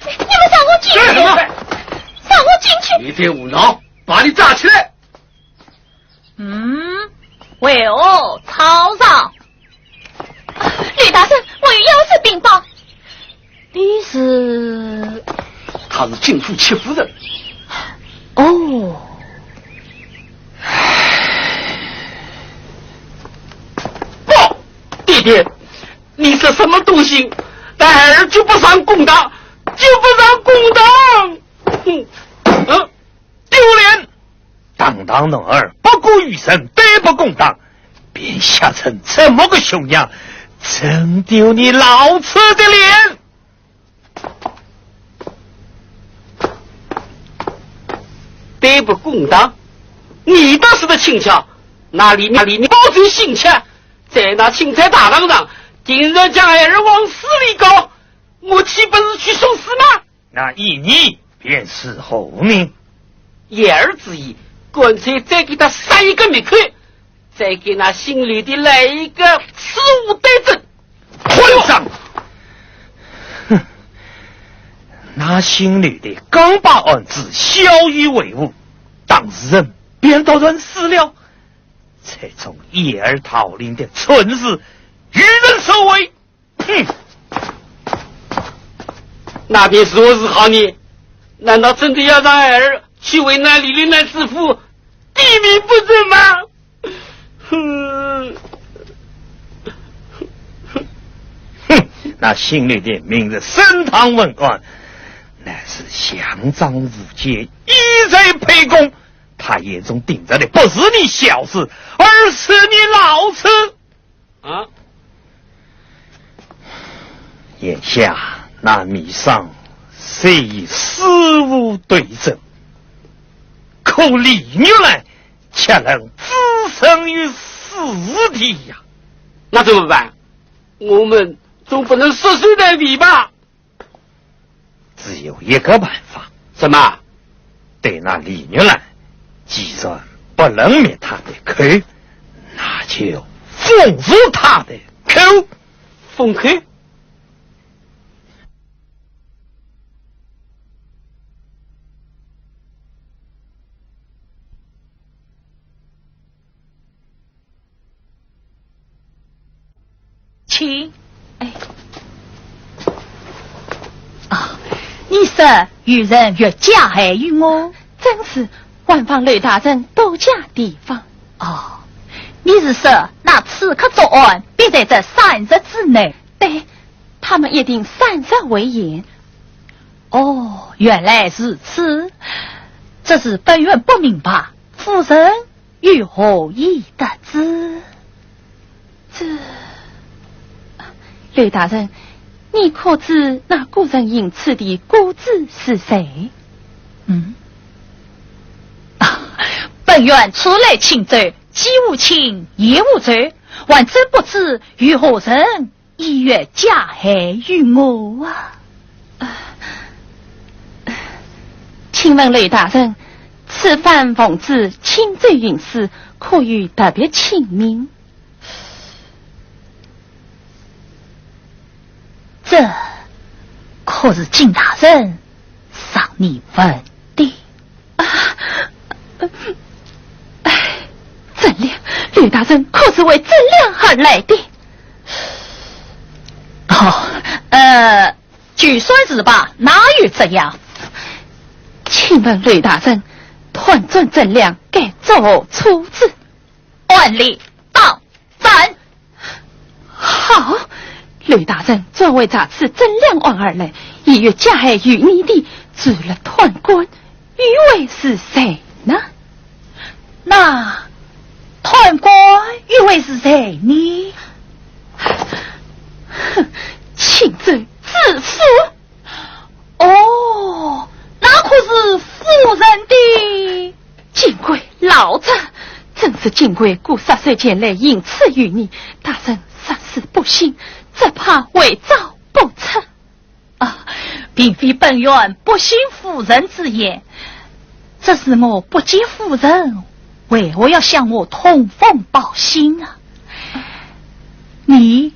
你们让我进去！让我进去！你再胡闹，把你抓起来！嗯，为何吵吵？吕大人，我有要事禀报。你是？她是进府戚夫人。哦。不，爹爹，你说什么东西？他儿就不上公堂，就不上公堂。嗯，嗯，丢脸！堂堂男儿，不顾于人，对簿公堂，便吓成这么个熊样，真丢你老贼的脸！对簿公堂？你倒是个轻巧，哪里哪里你保持心切，在那钦差大堂上，竟然将儿往死里告，我岂不是去送死吗？那依你便是何名？言而之意，干脆再给他杀一个灭口，再给那姓吕的来一个耻污对证。混账！哼，那姓吕的刚把案子晓以为无，当事人便突然死了，这种掩耳盗铃的蠢事，有人所为。 哼！那便如何是好呢？难道真的要让儿去为难吕的难知府抵命不成吗？哼！哼！那姓吕的明日升堂问案，乃是相仗无间，意在沛公。他眼中盯着的不是你小子，而是你老贼。 啊？眼下那米商虽已死无对证，可李玉兰却能置身于死地呀。那怎么办？我们总不能束手待毙吧？ 只有一个办法。什么？对那李玉兰，既然不能灭她的口，那就封住她的口。封口？ 请。哎。啊，你说有人欲加害于我？正是，还望吕大人多加提防。哦，你是说那刺客作案必在这三日之内？对，他们一定三日为限。哦，原来如此，只是本院不明白，夫人 又何以得知？这，吕大人，你可知那个人行刺的雇主是谁？嗯？啊，本院初来青州，既无亲也无仇，还真不知有何人 意欲加害于我啊！啊，请问吕大人，此番奉旨青州运使，可有特别请命？这可是金大人让你问的。 啊，哎，曾亮，吕大人可是为曾亮而来的？哦，呃，就算是吧，那又怎样？请问吕大人，判准曾亮该作何处置？按礼到。 好，刘大人专为这次征粮案而来，意欲加害于你的，除了贪官，又会是谁呢？那贪官又会是谁呢？哼，青州知府。哦，那可是夫人的 金贵老贼，真是金贵故杀手前来行刺于你，大人若是不信，只怕会招不出。啊，并非本院不信夫人之言，只是我不见夫人，为何要向我通风报信啊？你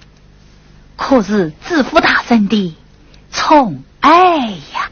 可是知府大人的 宠爱呀。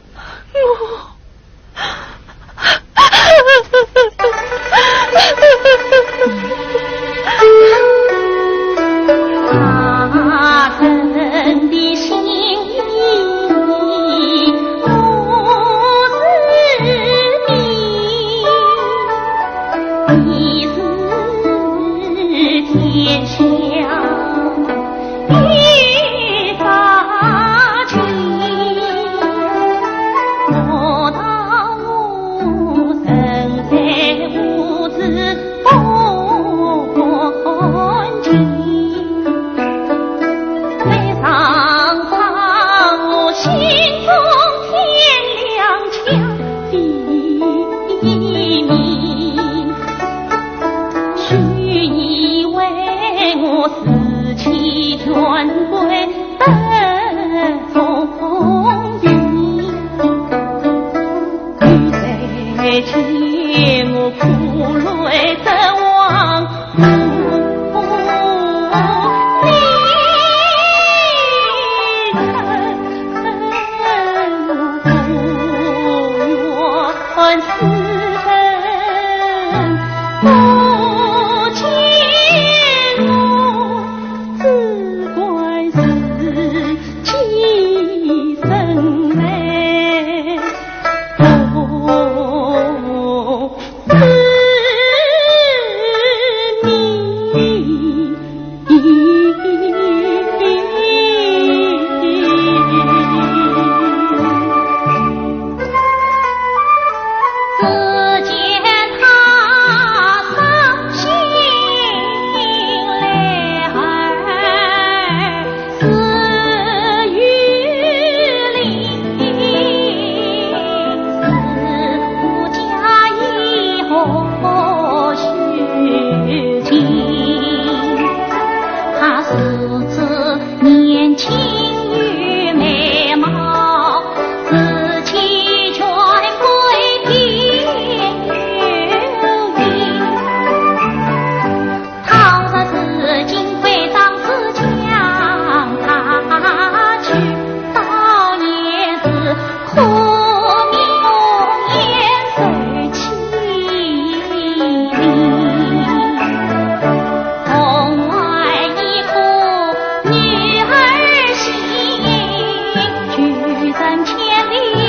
我夫人，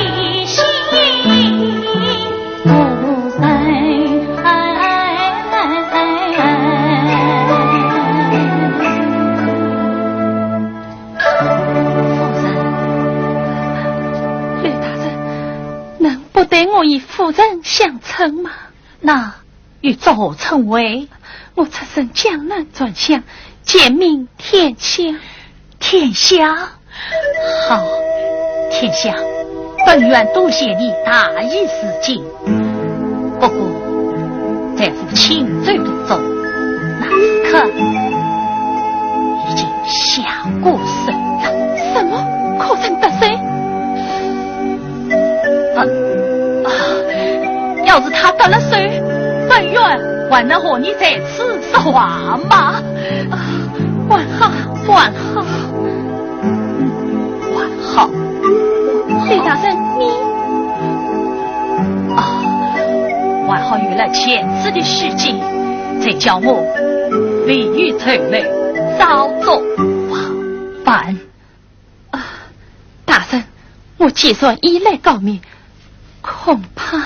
刘大人，能不代我与夫人相称吗？那又作何称谓？我出身江南纨巷，简名天香。天香？好，天香，本院多谢你大义示警。不过，在府请罪的 中，那刺客已经下过手了。什么？可曾得手？啊，啊，要是他得了手，本院还能和你在此说话吗？啊，还好，还好。 嗯，还好。刘大人，你……啊，还好有了前世的事情，才叫我未雨绸缪，早做防范。啊，大人，我既然已来告密，恐怕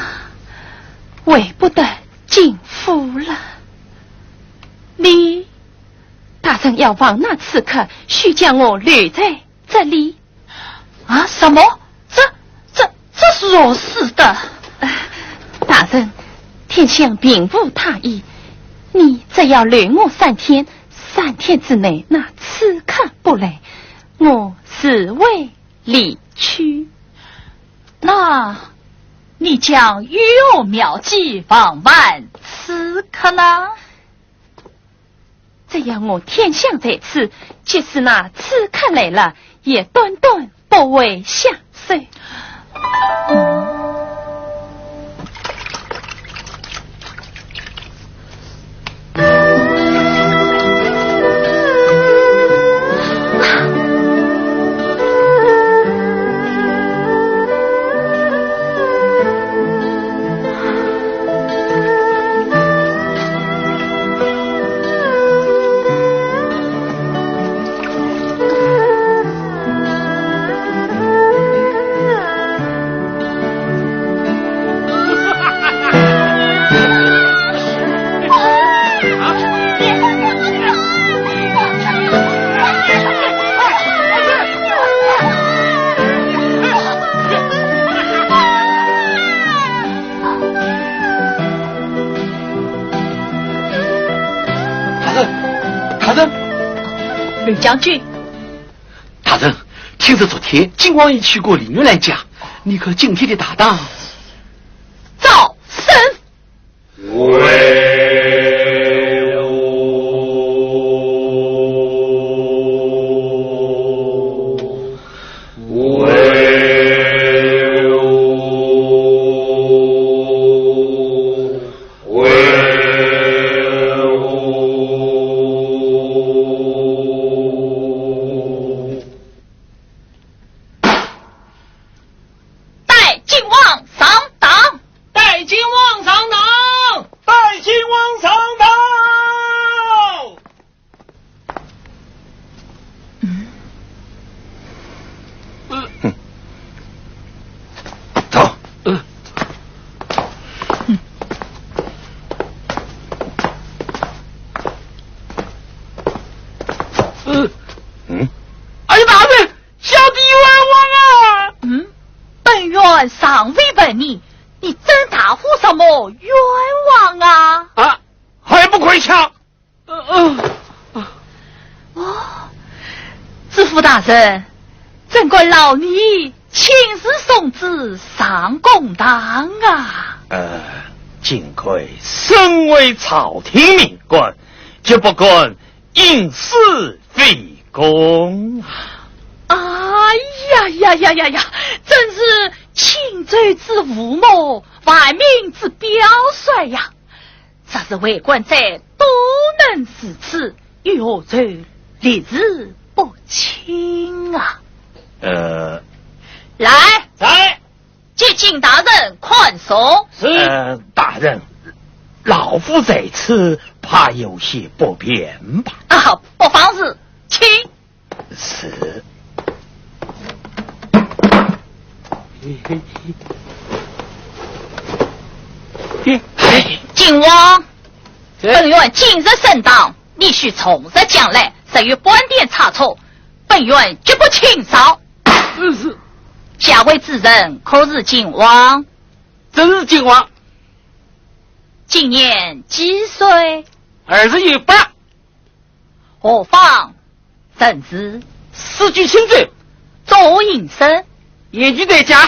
回不得金府了。人要望那刺客，须将我留在这里。啊，什么？这、这、这是何事的？大人，天象并无大意，你只要留我三天，三天之内那刺客不来，我自会离去。那你将有何妙计防范刺客呢？只要我天象在此，即使那刺客来了，也断断不会下手。大人，大人。刘将军。大人，听说昨天靖王爷去过凌云兰家，你看今天的大打。赵生。带靖王上当！带靖王上当！带靖王上当！走。嗯。哎呀，大人，小弟冤枉啊！嗯，本院尚未问你，你真大呼什么冤枉啊？啊，还不快讲！呃，呃，哦，知府大人，怎敢劳你亲自送旨上公堂啊？呃，靖王爷身为朝廷命官，绝不敢徇私非公啊。哎呀呀呀呀呀，真是青州之父母，万民之表率呀！ 这是为官者多能如此，又何愁历史不清啊？呃，来，在。接见大人，看送。是。呃，大人，老夫在此，怕有些不便吧？啊，不妨事，请。 是。哎，靖王，是。本院今日升堂，你须从实讲来，若有半点差错，本院绝不轻饶。是。下位之人可是靖王？正是靖王。今年几岁？二十有八。 何方人氏？四季青州。作何营生？隐居在家。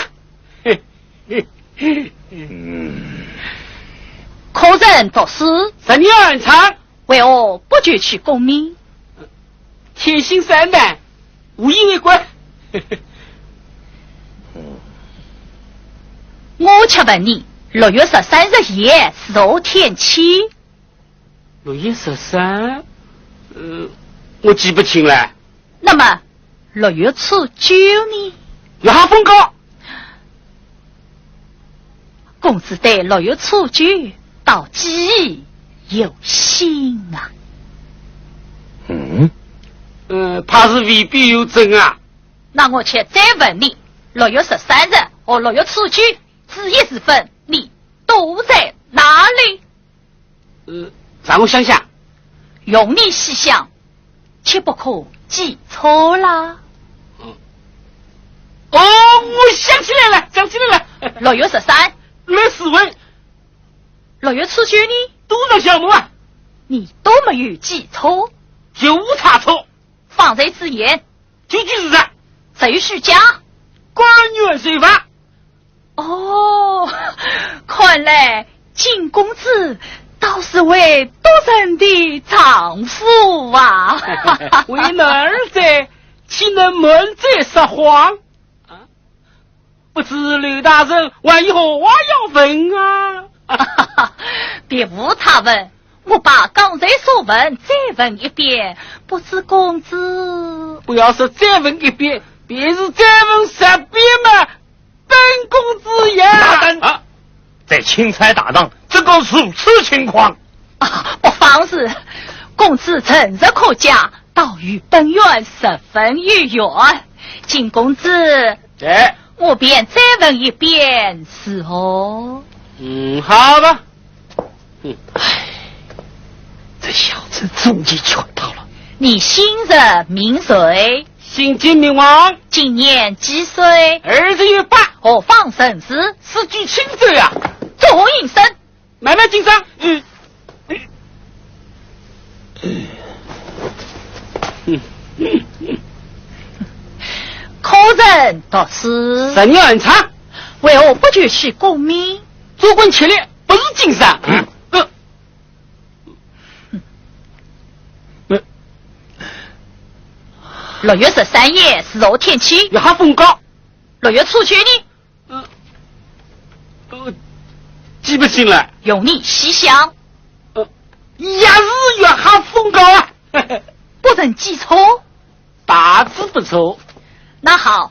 嗯。可曾读书？十年寒窗。为何不求取功名？天性散漫，无意为官。我且问你，六月十三日夜是何天气？ 六月十三，呃，我记不清了。那么，六月初九呢？月黑风高。公子对六月初九倒记忆犹新啊。嗯？呃，怕是未必有准啊。那我且再问你，六月十三日和六月初九子夜时分，你都在哪里？ 呃，让我想想。容你细想。切不可记错啦。嗯。哦，我想起来了，想起来了。六月十三。六四五。六月初九呢？都在想我啊。你都没有记错。就差错。方才之言。句句如实。谁许假？官员谁犯？ 哦，看来金公子倒是位读人的丈夫啊。为男儿在，岂能满嘴说谎？啊，不知刘大人还有何话要问啊？别无他问，我把刚才所问再问一遍，不知公子……不要说再问一遍，便是再问十遍嘛， 本公子也……大胆！啊，在钦差大堂，怎敢如此轻狂？啊，不妨事，公子诚实可嘉，倒与本院十分有缘。金公子，哎。我便再问一遍，是否？嗯，好吧。嗯。唉，这小子终于全套了。你姓甚名谁？ 姓金名王。今年几岁？二十有八。何方人氏？世居青州啊。作何营生？买卖经商。嗯。科任读书。十年寒窗。为何不求取功名？做官吃力，不是经商。嗯。呃。 六月十三夜是何天气？月黑风高。六月初九呢？呃，呃，记不清了。容你细想。呃，也是月黑风高啊。不曾记错。大致不错。那好，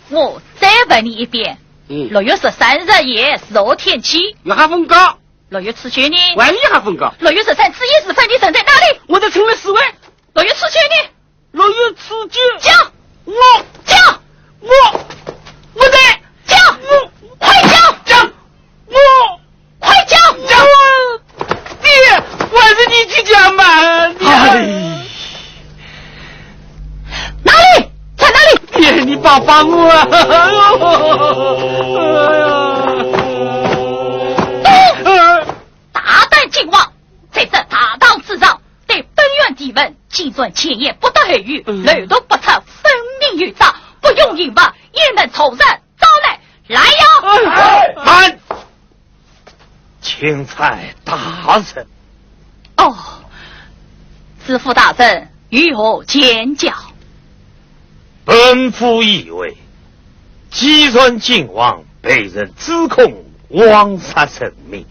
我再问你一遍。嗯。六月十三日夜是何天气？月黑风高。 六月初九呢？还有月黑风高。六月十三子夜时分，你人在哪里？我在城门四围。六月初九呢？六月初九。讲。我。讲。我。我在。讲。我。快讲。讲。我。快讲。讲。爹，我还是你去讲吧，爹。哎。 哪里？在哪里？爹，你帮帮我啊！哎呀！大胆金王，在这大堂之上，对本院提问，竟然前言不搭后语，嗯。漏洞百出，分明有诈，不用刑罚，也能从实招来。来呀！哎，慢！钦差大人。哦，知府大人， 有何见教？本府以为，既然金王被人指控枉杀臣民，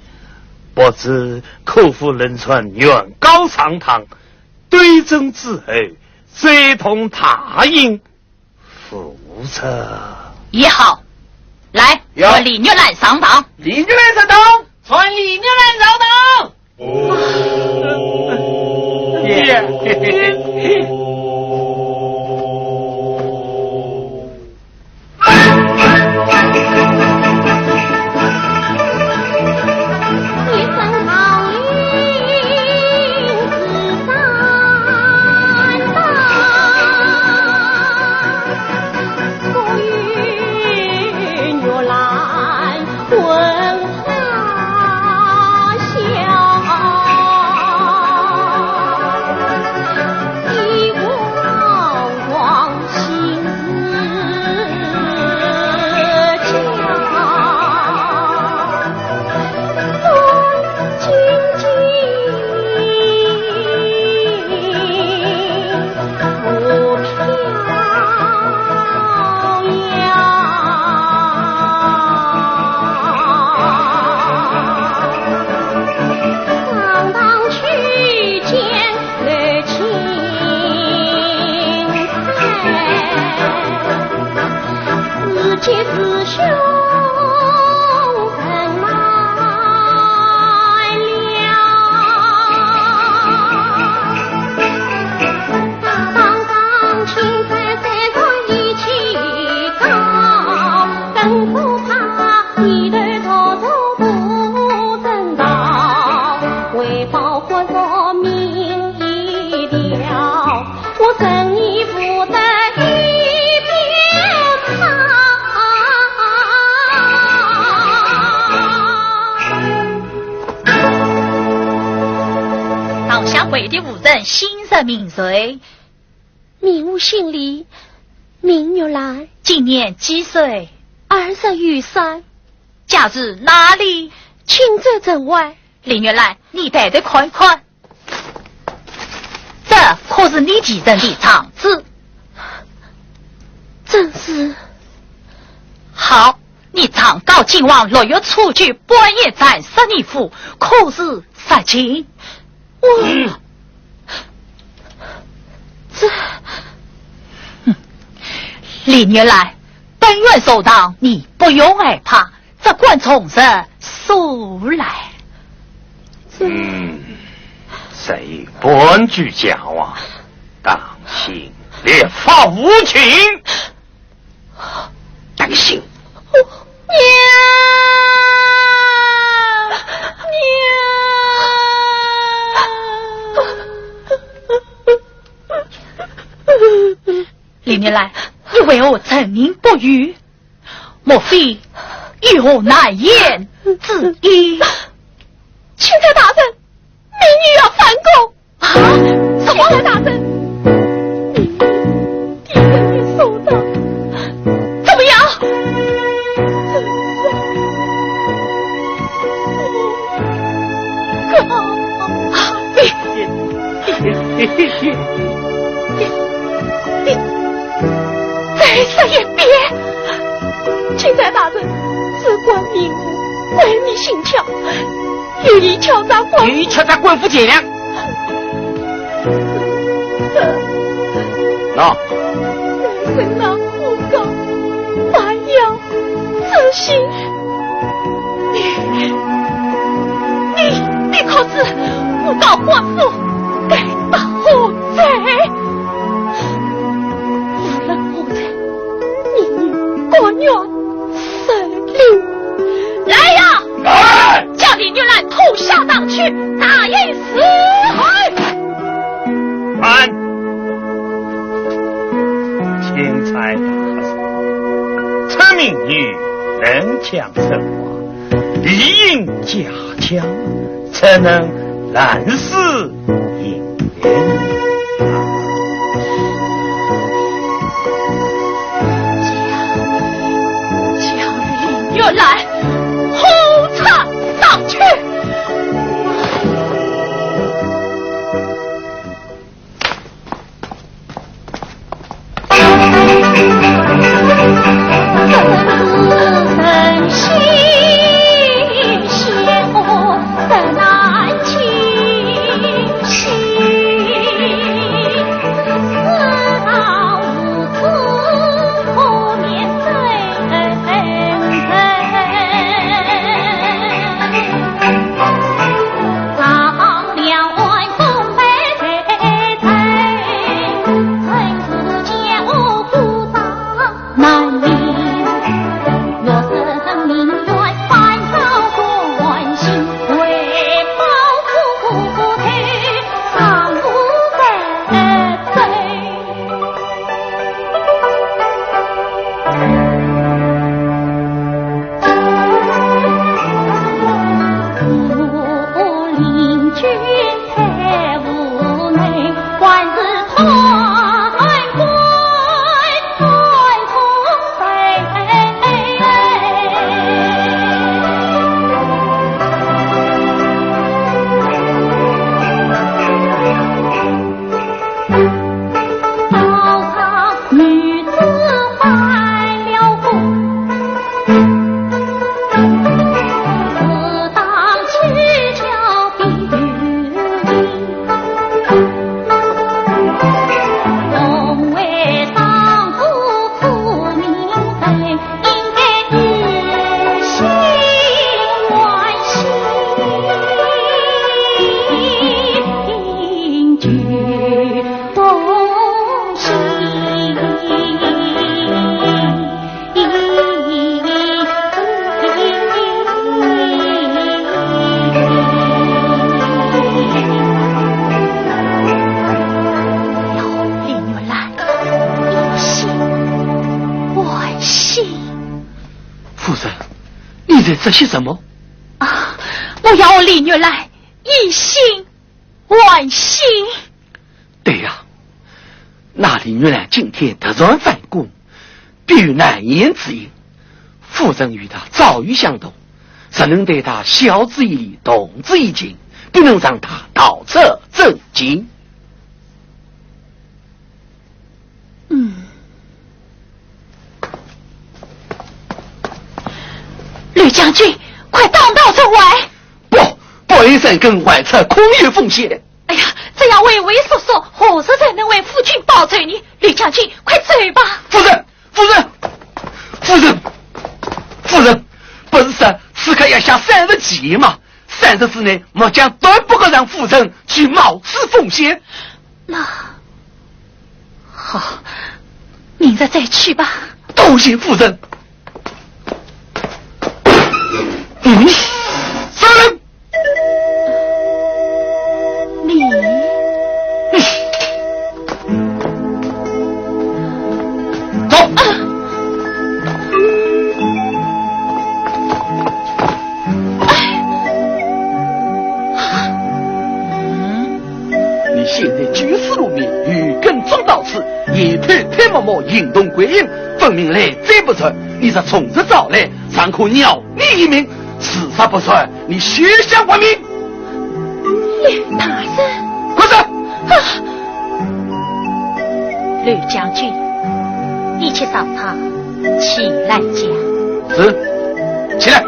不知可否能传原告上堂，对证之后，再同他人复核？也好，来，有。传李玉兰上堂。李玉兰上堂。传李玉兰上堂。 爹。堂下跪的无人，姓甚名谁？名无姓李，名玉兰。今年几岁？二十余岁。家住哪里？青州城外。李玉兰，你抬头看一看。 这可是你继承的状子。正是。好，你状告靖王六月初九半夜斩杀义父，可是实情？我，这，哼，李玉兰，本院说道，你不用害怕， 这管从实说来。嗯，谁半句假话，当心立法无情。当心。娘，娘。李玉兰，你为何沉吟不语？ 莫非有何难言之隐？钦差大人，民女要反供。啊？什么？钦差大人，民女的确说道。怎么样？可好？你，你，你，你，你，你，再说一遍。钦差大人，事关民妇，闺女心窍，有意敲诈官府。有意敲诈官府钱粮。喏。人生难不高，万要 这些，你，你，你可知我告官府该打何罪？无论何罪，你甘愿受凌。来呀！来！叫李玉兰拖下堂去，打一死。哎！慢！ 钦差大人，臣民女能讲真话，理应嘉奖，怎能烂死人间？将，将李玉兰火车上去。 李玉兰，在做些什么？啊，我要和李玉兰以心换心。对呀，那李玉兰今天突然反攻，必有难言之隐。夫人与她早已相识，若能对她晓之以理，动之以情，必能让她逃出险境。 嗯。吕将军，快当道出外！不，不，一生跟外出空有风险。哎呀，这样畏畏缩缩，何时才能为夫君报仇呢？吕将军，快走吧！夫人，夫人，夫人，夫人，不是说刺客要下三十几吗？三日之内，末将断不可让夫人去冒此风险。那，好，明日再去吧。多谢夫人。嗯，夫人。你，走。 你现在居士如命，与根总到此，也偷偷摸摸，行动鬼影，分明来者不善。你若从实招来，尚可饶你一命；事若不善，你休想活命。吕大人。快走！啊！吕将军，你去找他，起来讲。是，起来。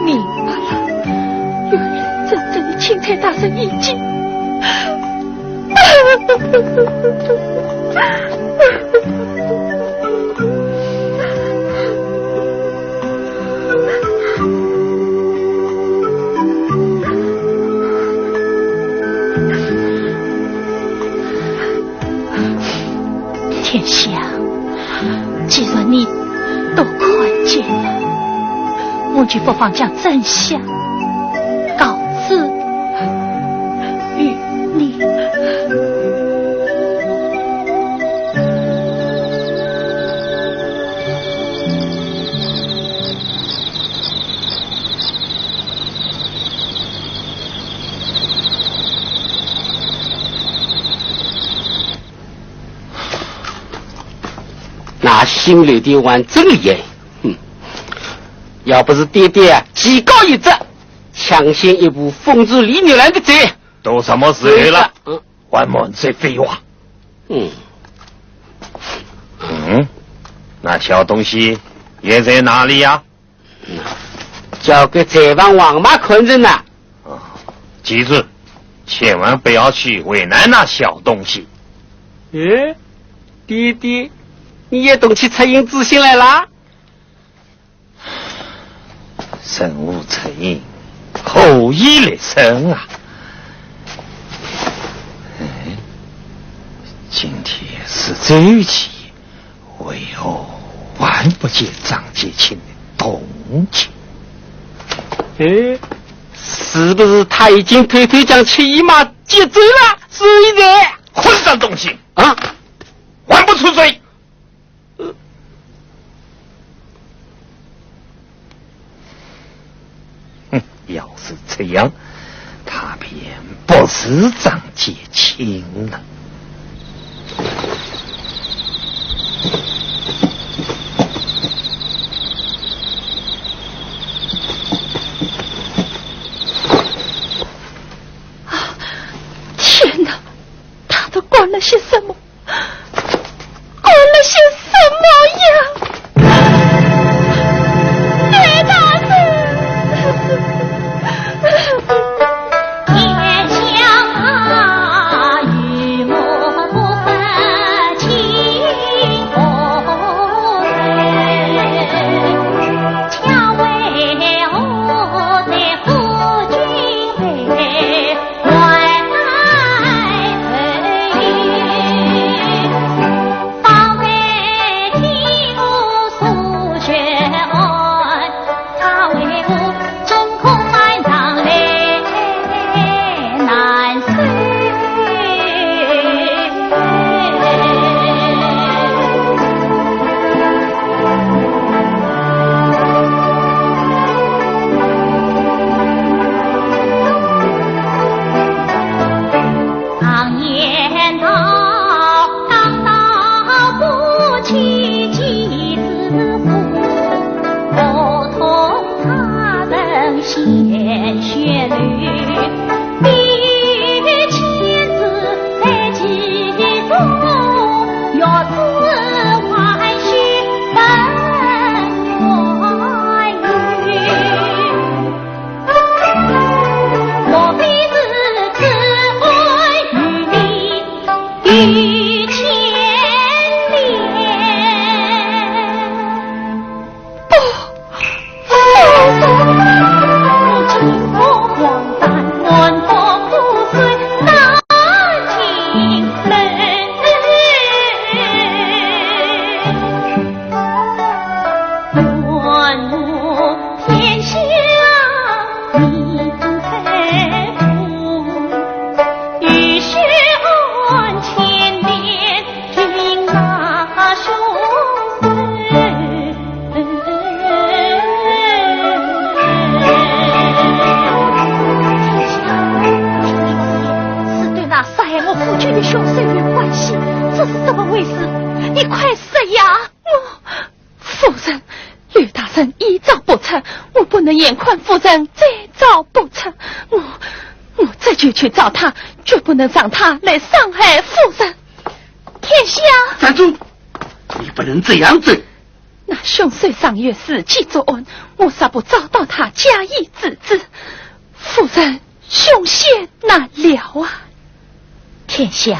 明白了，原来真正的钦差大人已经…… 天下，既然你都看见了，我就不妨将真相告知于你。 那姓刘的还真厉害，哼！要不是爹爹技高一尺，抢先一步封住李玉兰的嘴，都什么时候了，嗯，还满嘴废话。嗯。嗯，那小东西现在哪里呀？ 交给柴房王妈看着呢。啊，记住，千万不要去为难那小东西。哎，爹爹，你也动起恻隐之心来啦？人无恻隐，何以立身啊？哎，今天是周几？ 为何还不见张节卿的动静？哎，是不是他已经偷偷将七姨妈接走了？所以呢？混账东西！啊？还不出嘴！呃， 哼，要是这样，他便不是张节卿了。啊，天哪，他都干了些什么？ 干了些什么呀？雷大人！是对那杀害我夫君的凶手有关系，这是怎么回事？你快说呀！我，夫人，刘大人一招不成，我不能眼看夫人再招不成。我，我这就去找他，绝不能让他来伤害夫人。天香，站住！你不能这样子。那凶手尚有时机作案，我若不找到他加以制止，夫人凶险难料啊！天香，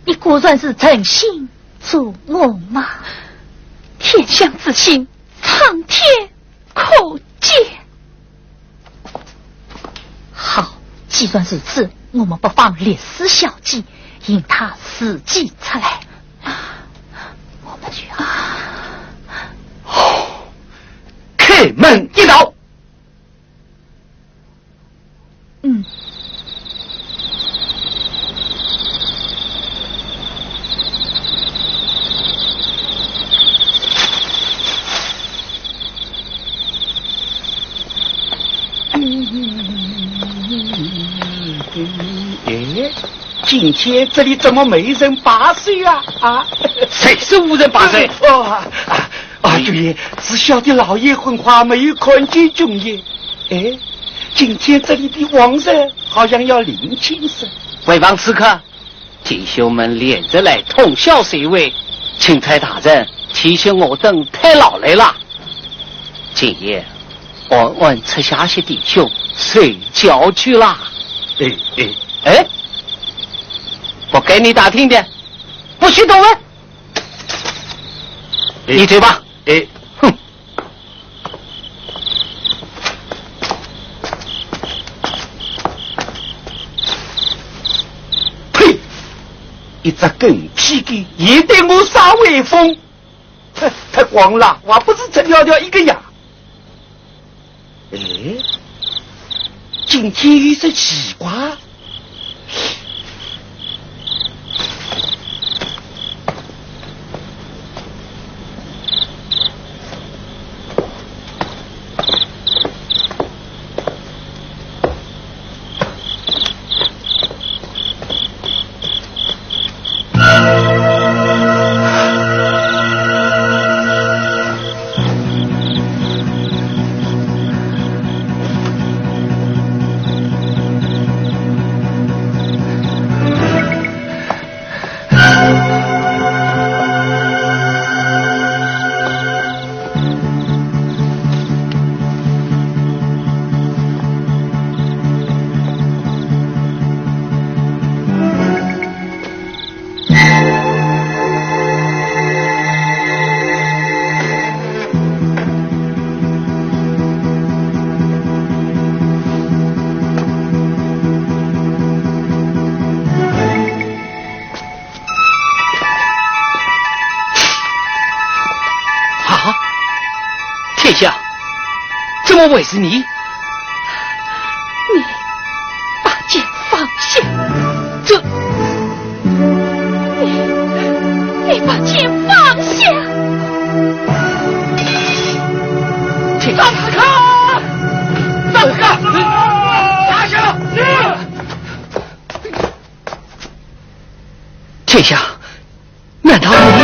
你果然是诚心助我吗？天香之心，苍天可鉴。好，既然如此，我们不妨立誓效计，引他自己出来。我们去啊！开门一道。嗯。哎，今天这里怎么没人把守啊？啊？谁说无人把守？哦，啊，啊，舅爷，是小的老爷昏花，没有看见舅爷。哎，今天这里比往日好像要宁静些。回房吃客，弟兄们连着来通宵守卫，钦差大人提醒我等太劳累了。今夜安安撤下些弟兄睡觉去啦。哎，哎。哎，不该你打听的，不许多问。哎。你走吧。哎。哼。 呸！一只狗屁股也对我耍威风，哼，太光了，我不是赤条条一个呀。哎，今天有些奇怪。 啊，天下，怎么会是你？你把剑放下。这，你，你把剑放下。天下，放开！放开！拿下！ 天下，难道你？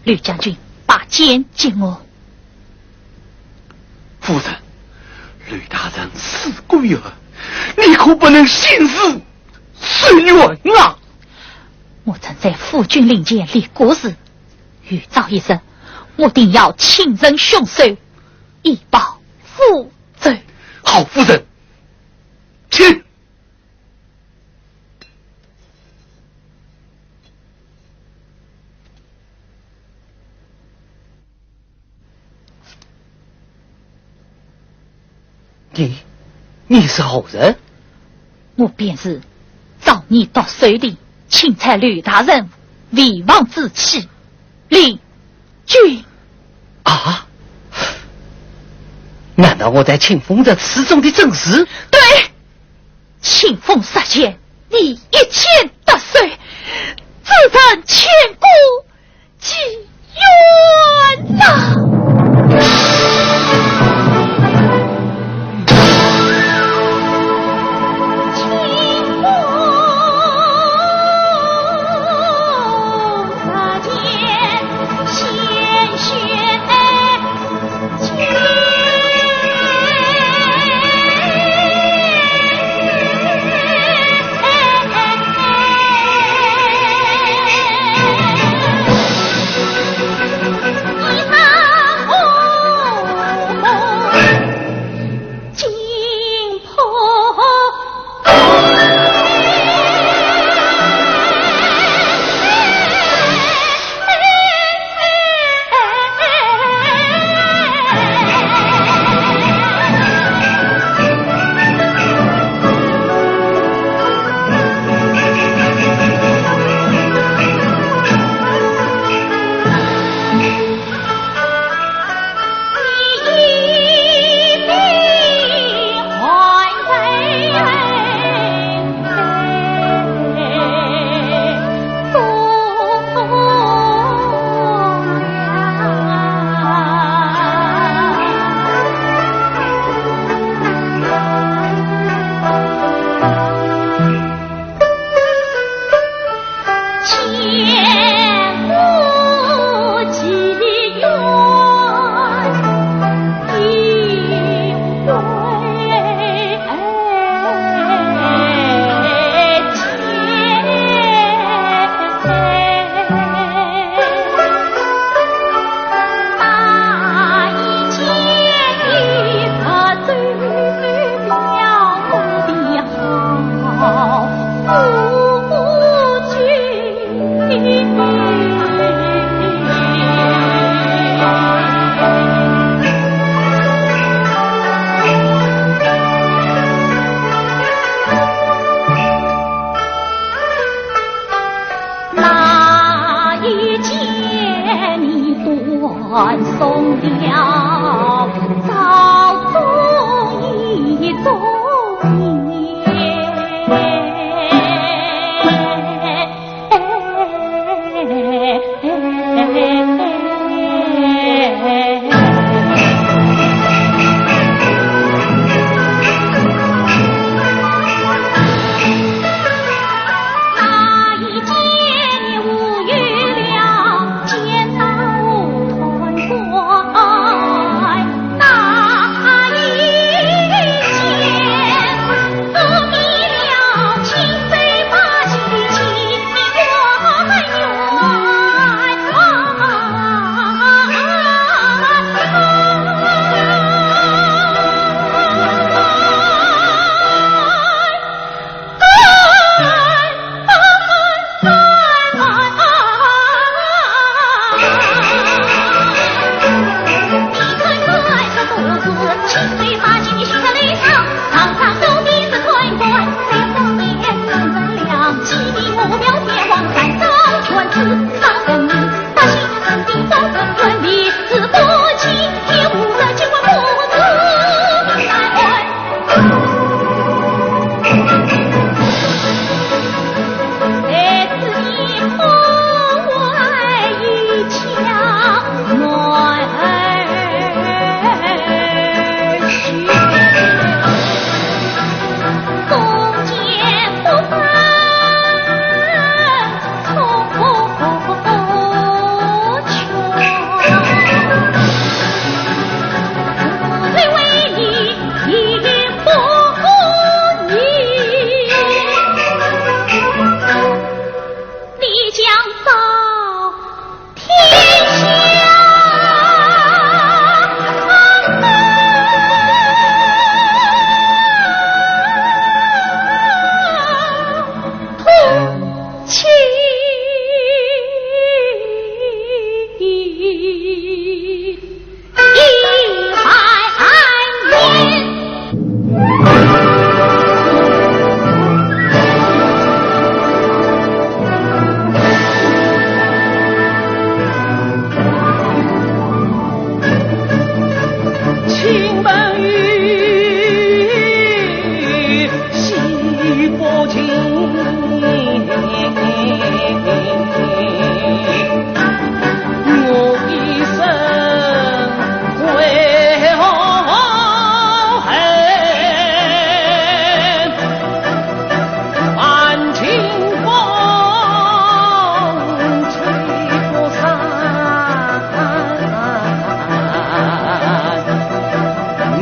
吕将军，把剑给我。夫人，吕大人死过一日，你可不能心慈手软啊！我曾在夫君灵前立过誓，有朝一日，我定要亲认凶手，以报父仇。好，夫人，请。 你，你是何人？我便是遭你毒手的钦差吕大人未亡之妻，令君。啊？难道我在清风阁失踪的正是？对，清风失剑，你一剑得手，子侄千古 寄冤呐！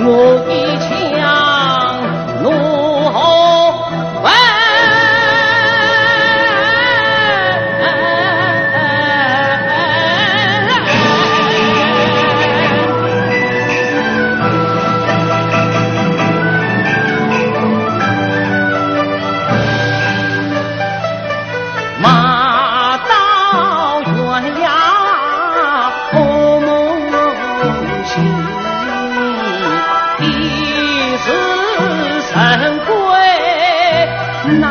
我一腔怒火。马到悬崖，我梦醒，一世神归难。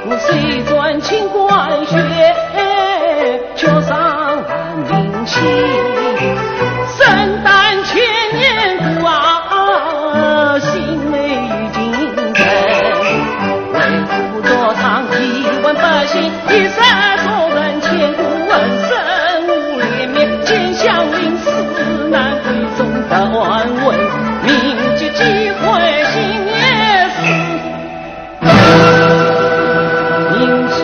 我虽穿清官靴，脚上万民鞋。身担千年苦啊，心没有今生。为父作唱一万百姓，一生做人千古恩。身无脸面，见祥林寺，难归宗道安稳。民皆忌讳，心也死。 民间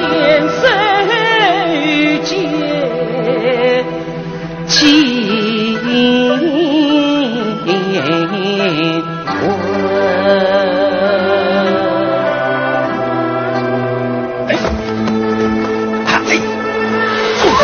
世界尽混。哎，快点，住手！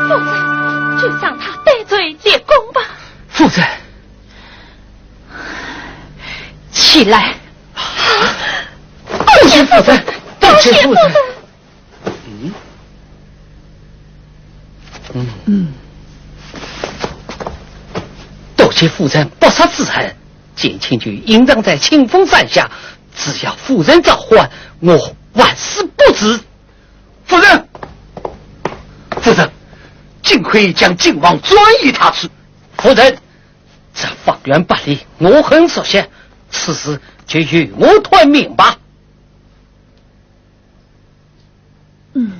夫人，就让他戴罪立功吧。夫人，起来。多谢夫人，多谢夫人。嗯？嗯。嗯。多谢夫人不杀之恩。 简卿就隐藏在清风山下，只要夫人召唤，我万死不辞。夫人，夫人，幸亏将靖王转移他处。夫人，这方圆百里我很熟悉，此事就由我断命吧。 嗯。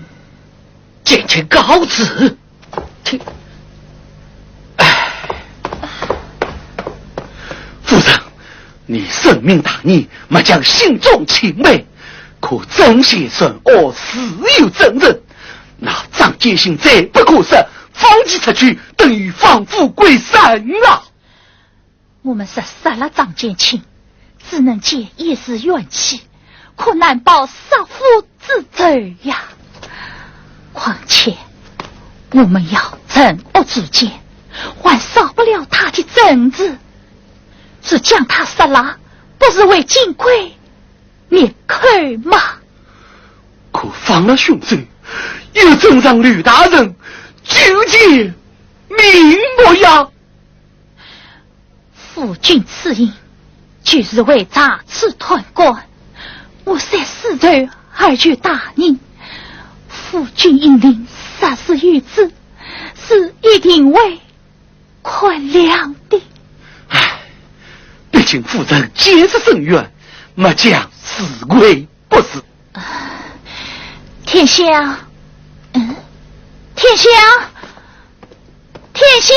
简卿告辞。请。唉。夫人，你深明大义，末将心中钦佩。可曾先生我自有证人，那张建新罪不可赦，放其出去，等于放虎归山啊！ 我们若杀了张建清，只能解一时怨气，可难报杀父之仇呀。况且，我们要惩恶除奸，还扫不了他的政治。是将他杀了，不是为金贵灭口吗？可放了凶手，又怎让刘大人久见面目呀？ 夫君此行，就是为查处贪官。我虽世仇而却大义，夫君英明，杀死有子，是一定会宽谅的。唉，毕竟夫人见识深远，末将自愧不如。 天香，嗯，天香，天香。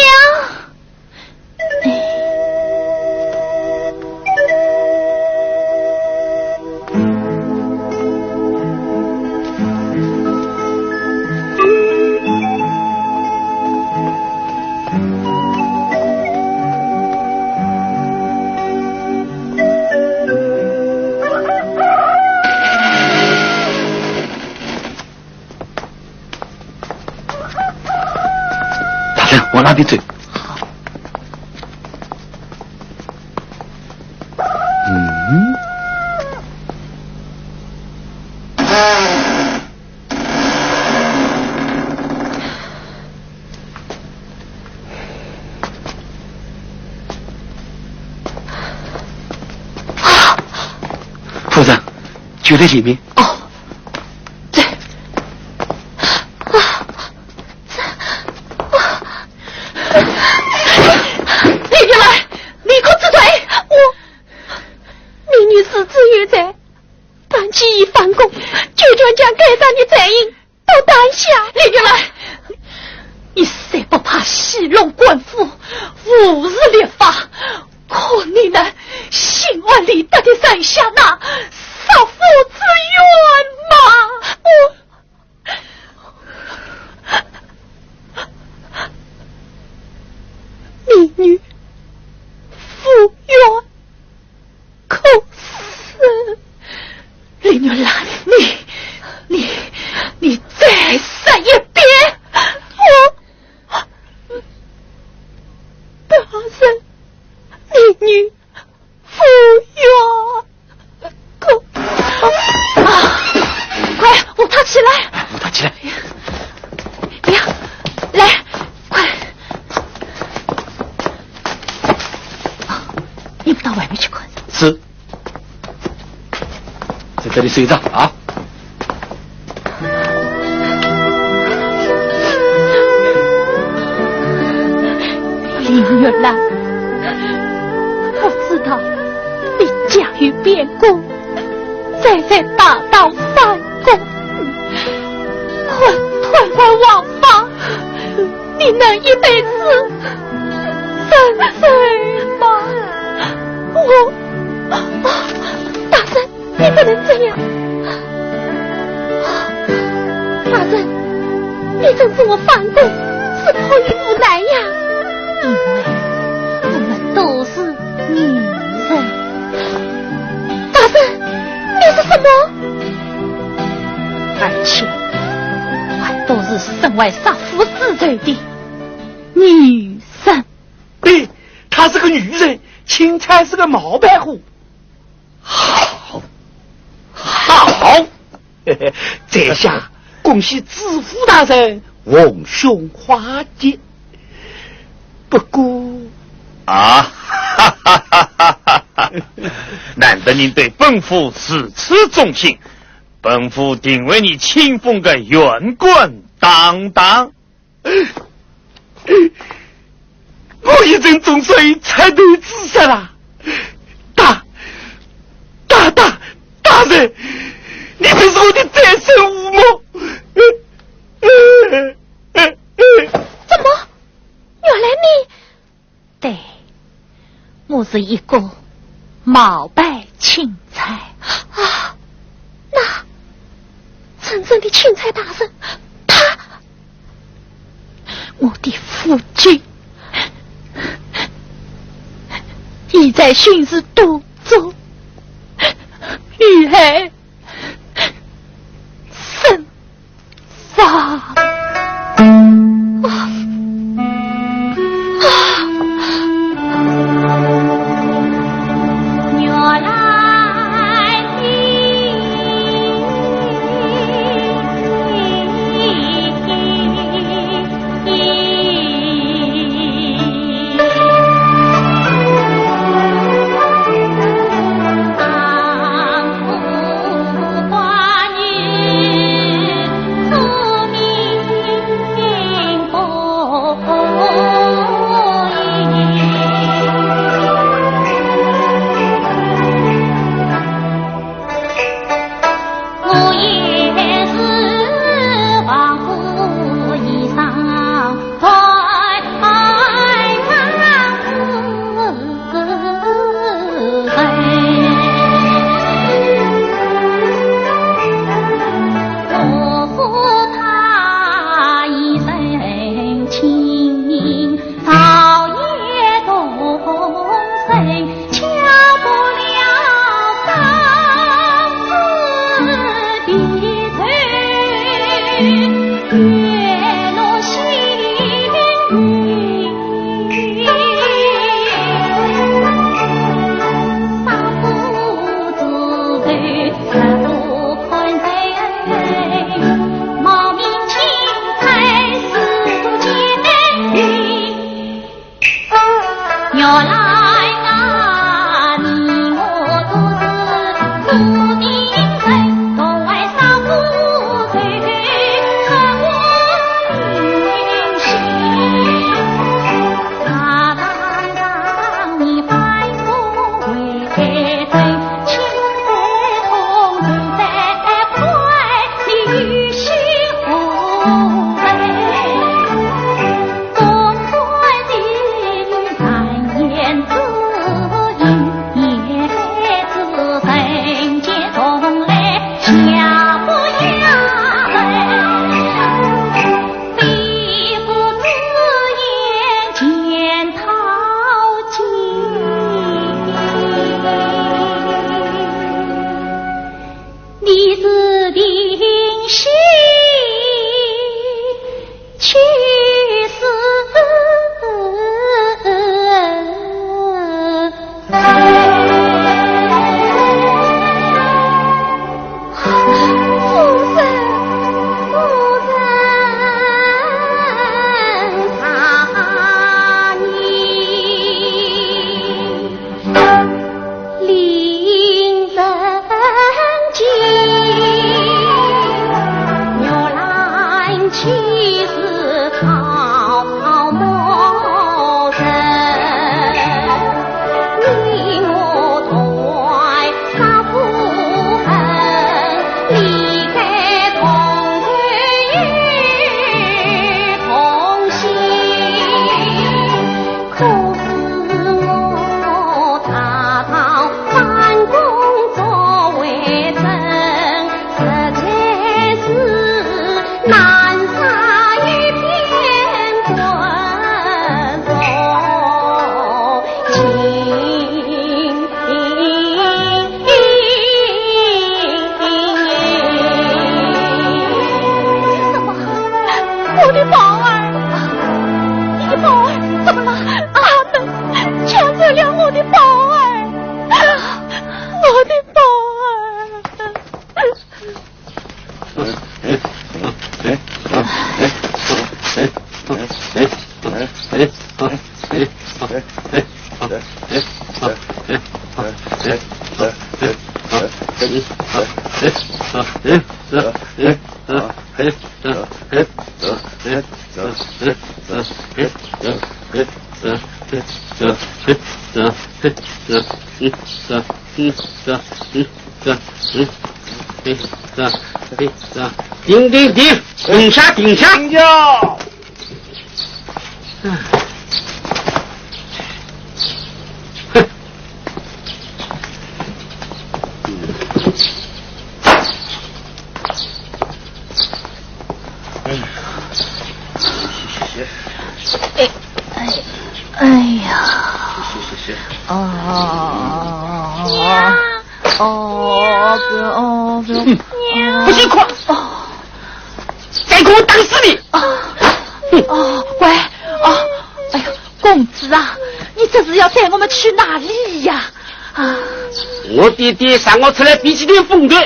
哪里走？嗯。夫人，就在前面。哦，这，啊，这，啊。 李玉兰，你可知罪？我，民女自知有罪，但既已反供，就全将该杀的罪行都担下。李玉兰，你虽不怕戏弄官府，无视律法，可你能心安理得地忍下那杀父之冤吗？我 民女无冤可恕。李玉兰，你，你，你再说一遍！我，大人，民女 无冤可恕。啊，快扶她起来！扶她起来！呀，来，快！啊，你们到外面去看。是。在这里睡着啊。 李玉兰，我知道你家有变故，才在大道反供，快，快快王法，你能一辈子认罪吗？我，大人， 你不能这样。大人，你跟着我反供，是迫于无奈呀。因为我们都是女人。大人，你说什么？而且，我们都是身怀杀父之仇的女人。对，她是个女人，钦差是个冒牌货。 好，好，在下恭喜知府大人逢凶化吉。不过，啊，哈哈哈哈哈！难得您对本府如此忠心，本府定为你亲封个縣官当当。 我一生总算有出头之日了。大，大，大，大人，你真是我的再生父母。怎么？原来你……对， 我是一个冒牌钦差。啊，那真正的钦差大人，他……我的夫君已在巡视途中遇害身什么？我的宝儿，你的宝儿怎么了？阿门，抢走了我的宝儿，我的宝儿。停停停，停下，停下！停下！ 哎，哎，哎呀！哦，哦，不要，哦，不要。不许哭！哦。再哭，我打死你！啊，哦，乖，哦，哎呀，公子啊，你这是要带我们去哪里呀？啊，我爹爹让我出来避几天风头，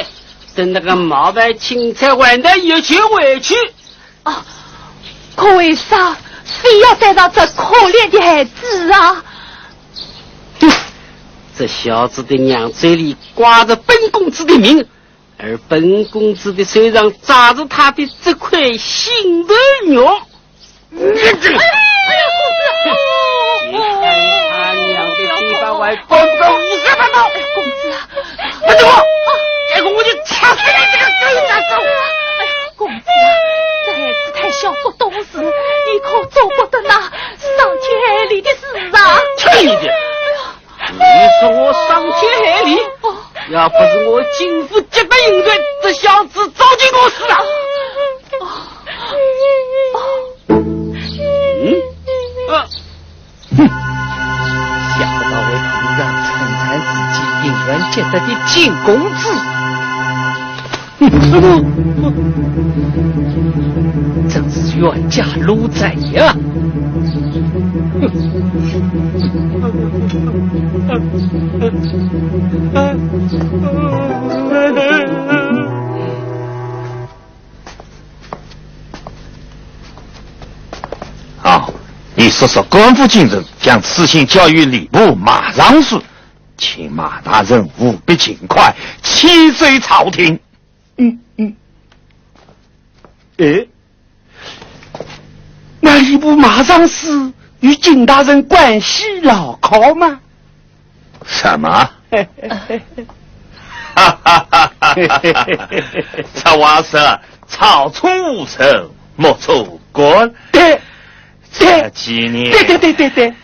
等那个毛白青菜还的一切回去。 啊，可为啥非要带上这可怜的孩子啊？哼，这小子的娘嘴里挂着本公子的名，而本公子的手上抓着他的这块心头肉。你这，你看他娘的嘴巴还管不住你什么道？公子啊，不住我，再不我就掐死你这个狗杂种！ 公子啊，这孩子太小不懂事，你可做不得那伤天害理的事啊！去你的！你说我伤天害理？要不是我金福结拜应对，这小子早就饿死了。嗯？啊。 哼，想不到我平常称赞自己永远记得的金公子，哼，真是冤家路窄呀！啊，你速速赶赴京城，将此信交与吏部马尚书，请马大人务必尽快启奏朝廷。嗯，嗯。哎，那吏部马尚书与金大人关系牢靠吗？ 什么？哈哈哈哈哈！这话说，曹冲无仇莫错官。对，这几年，对对对对对。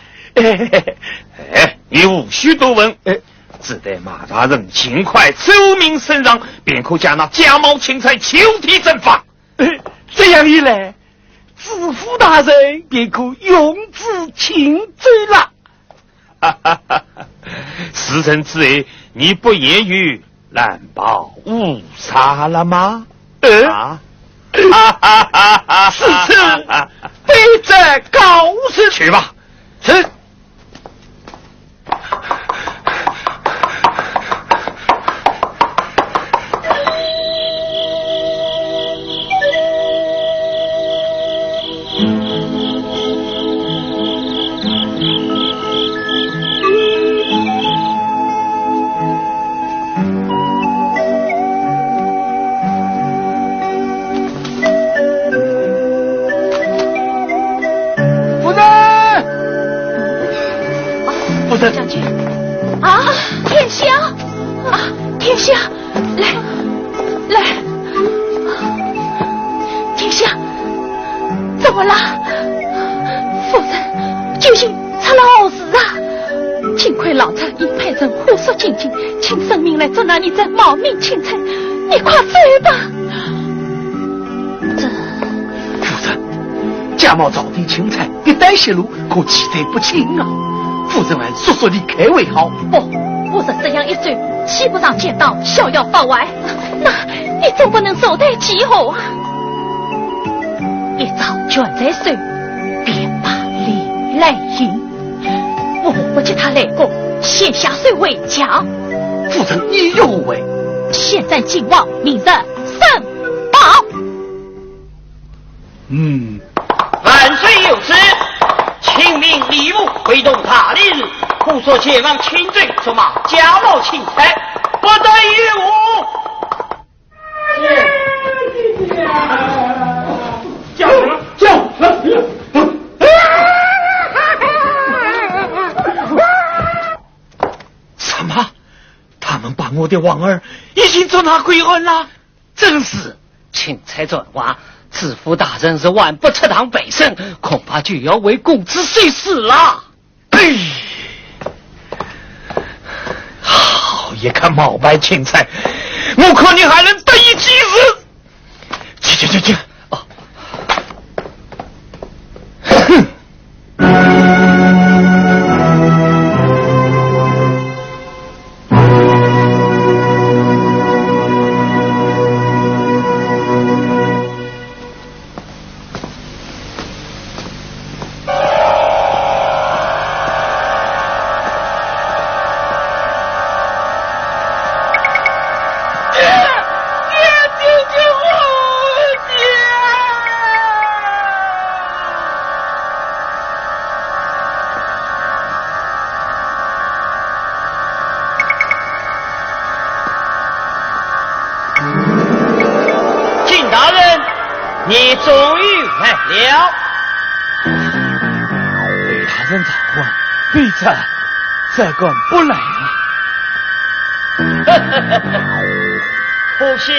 哎，你无需多问，哎，只待马大人尽快奏明圣上，便可将那假冒钦差就地正法。哎，这样一来，知府大人便可永驻青州了。 事成之后，你不也有蓝袍乌纱了吗？呃？啊？事成，卑职告辞。去吧。是。将军。啊，天香！啊，天香，来，来，天香，怎么了？夫人，究竟出了何事啊？幸亏老贼已派人火速进京，请神明来捉拿你这冒名钦差，你快走吧。这……夫人，假冒朝廷钦差，一旦泄露，可记罪不轻啊！夫人还速速离开为好。不，我若这样一走，岂不让奸党逍遥法外？那你总不能坐待其后啊？一朝权在手，便把李来行。我不给他来过，先下手为强。夫人，你有何为？现在靖王，明日申报。嗯。万岁有旨，请命吏部会同大理寺，火速前往钦州，捉拿假冒钦差，不得延误。 什么？他们把我的王儿已经捉拿归案了？正是，钦差传话，知府大人若还不出堂赔审，恐怕就要为公子受死了。 哎，好一个冒牌钦差，我看你还能得意几时？去去去去！哦。哼！ 金大人，你终于来了。被大人召唤，卑职自敢不来啊。可惜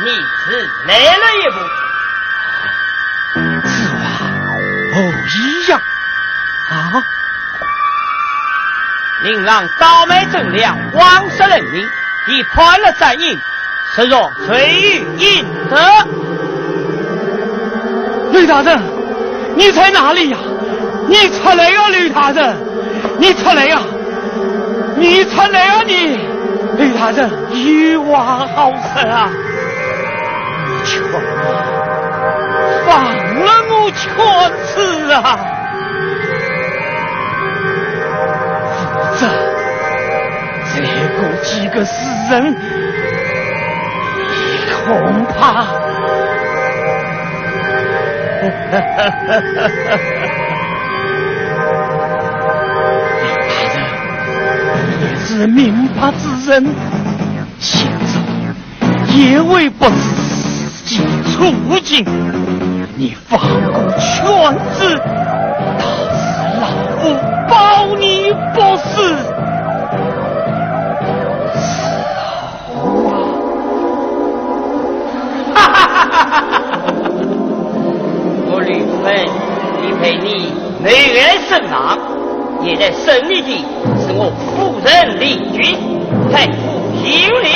你迟来了一步。此话何意呀？啊？ 令郎倒卖忠良，枉杀人民，已判了斩刑，实属罪有应得。雷大人，你在哪里呀？你出来呀，雷大人！你出来呀！你出来呀，你！雷大人，有话好说啊！我劝你，放了我劝子啊！ 否则，再过几个时辰，你恐怕……你也是明白之人，想着 也为不知自己处境，你放过劝子，到时老夫保你不死。我吕芬，你陪你 没人身亡，也在审理的是我夫人李君，太不有礼。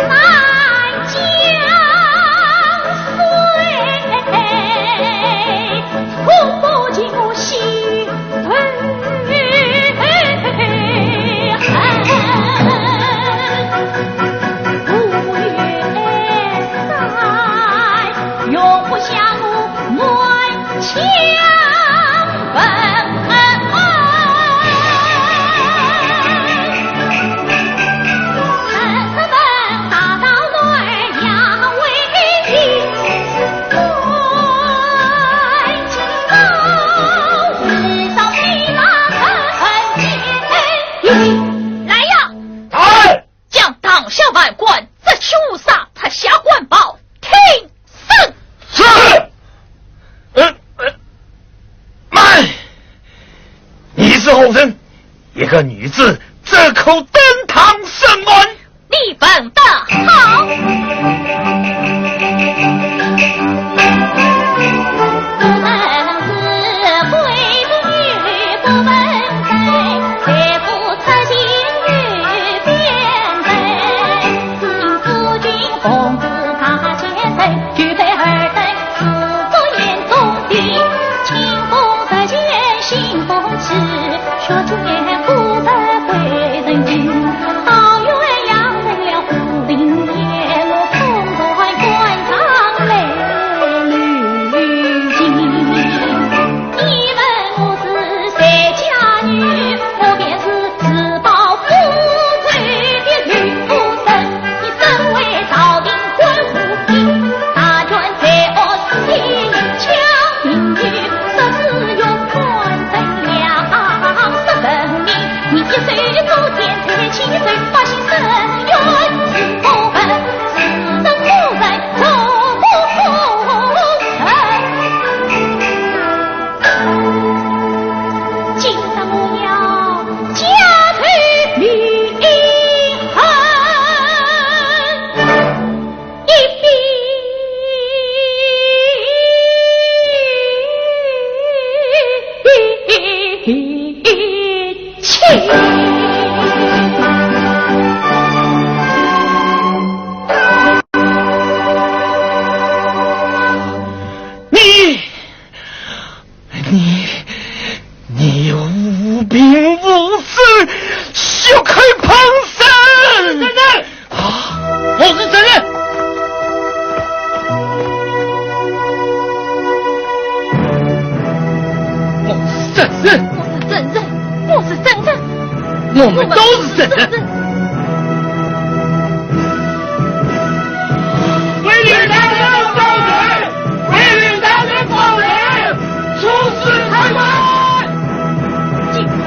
啊！高人，一个女子怎可登堂审案？你问得好。你，你，你无凭无据，血口喷人！啊，我是证人。我是证人。我是证人。我是证人。我们都是证人。为领大人保人，为领大人保人，出师开官。金贵，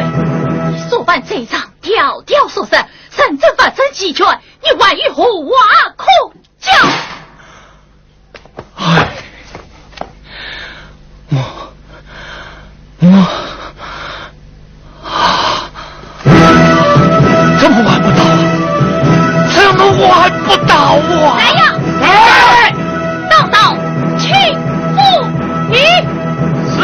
你所犯罪状，条条属实，人证物证齐全，你还有何话可讲？哎，我，我，啊，怎么还不到啊？怎么还不到啊？来呀！来！到到，请复议。是。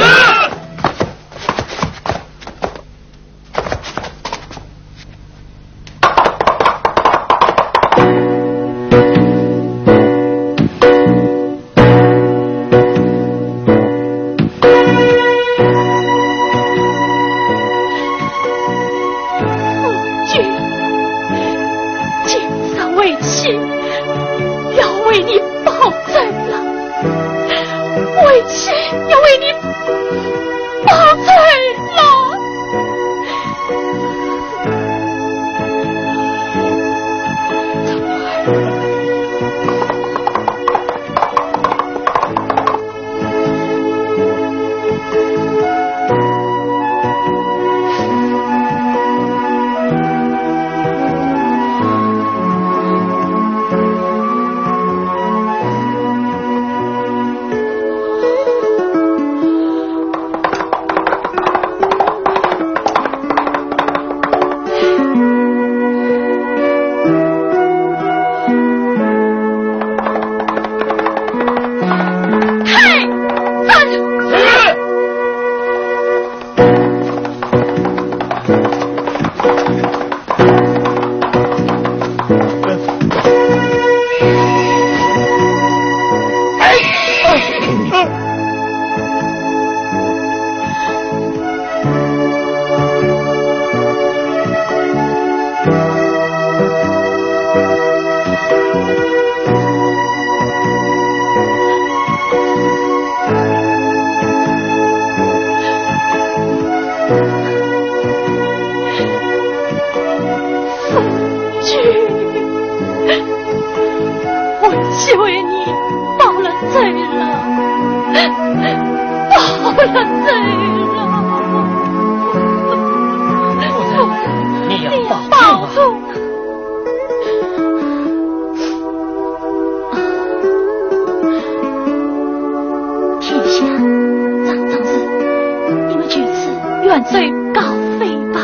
告废吧。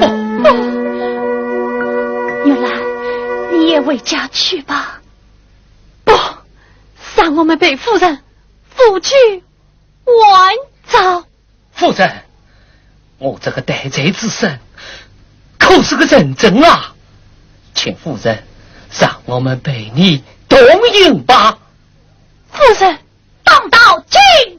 不，不，月兰，你也回家去吧。不，让我们陪夫人夫妻 玩笑。夫人，我这个待罪之身，可是个人证啊，请夫人让我们陪你同饮吧。夫人，当道，请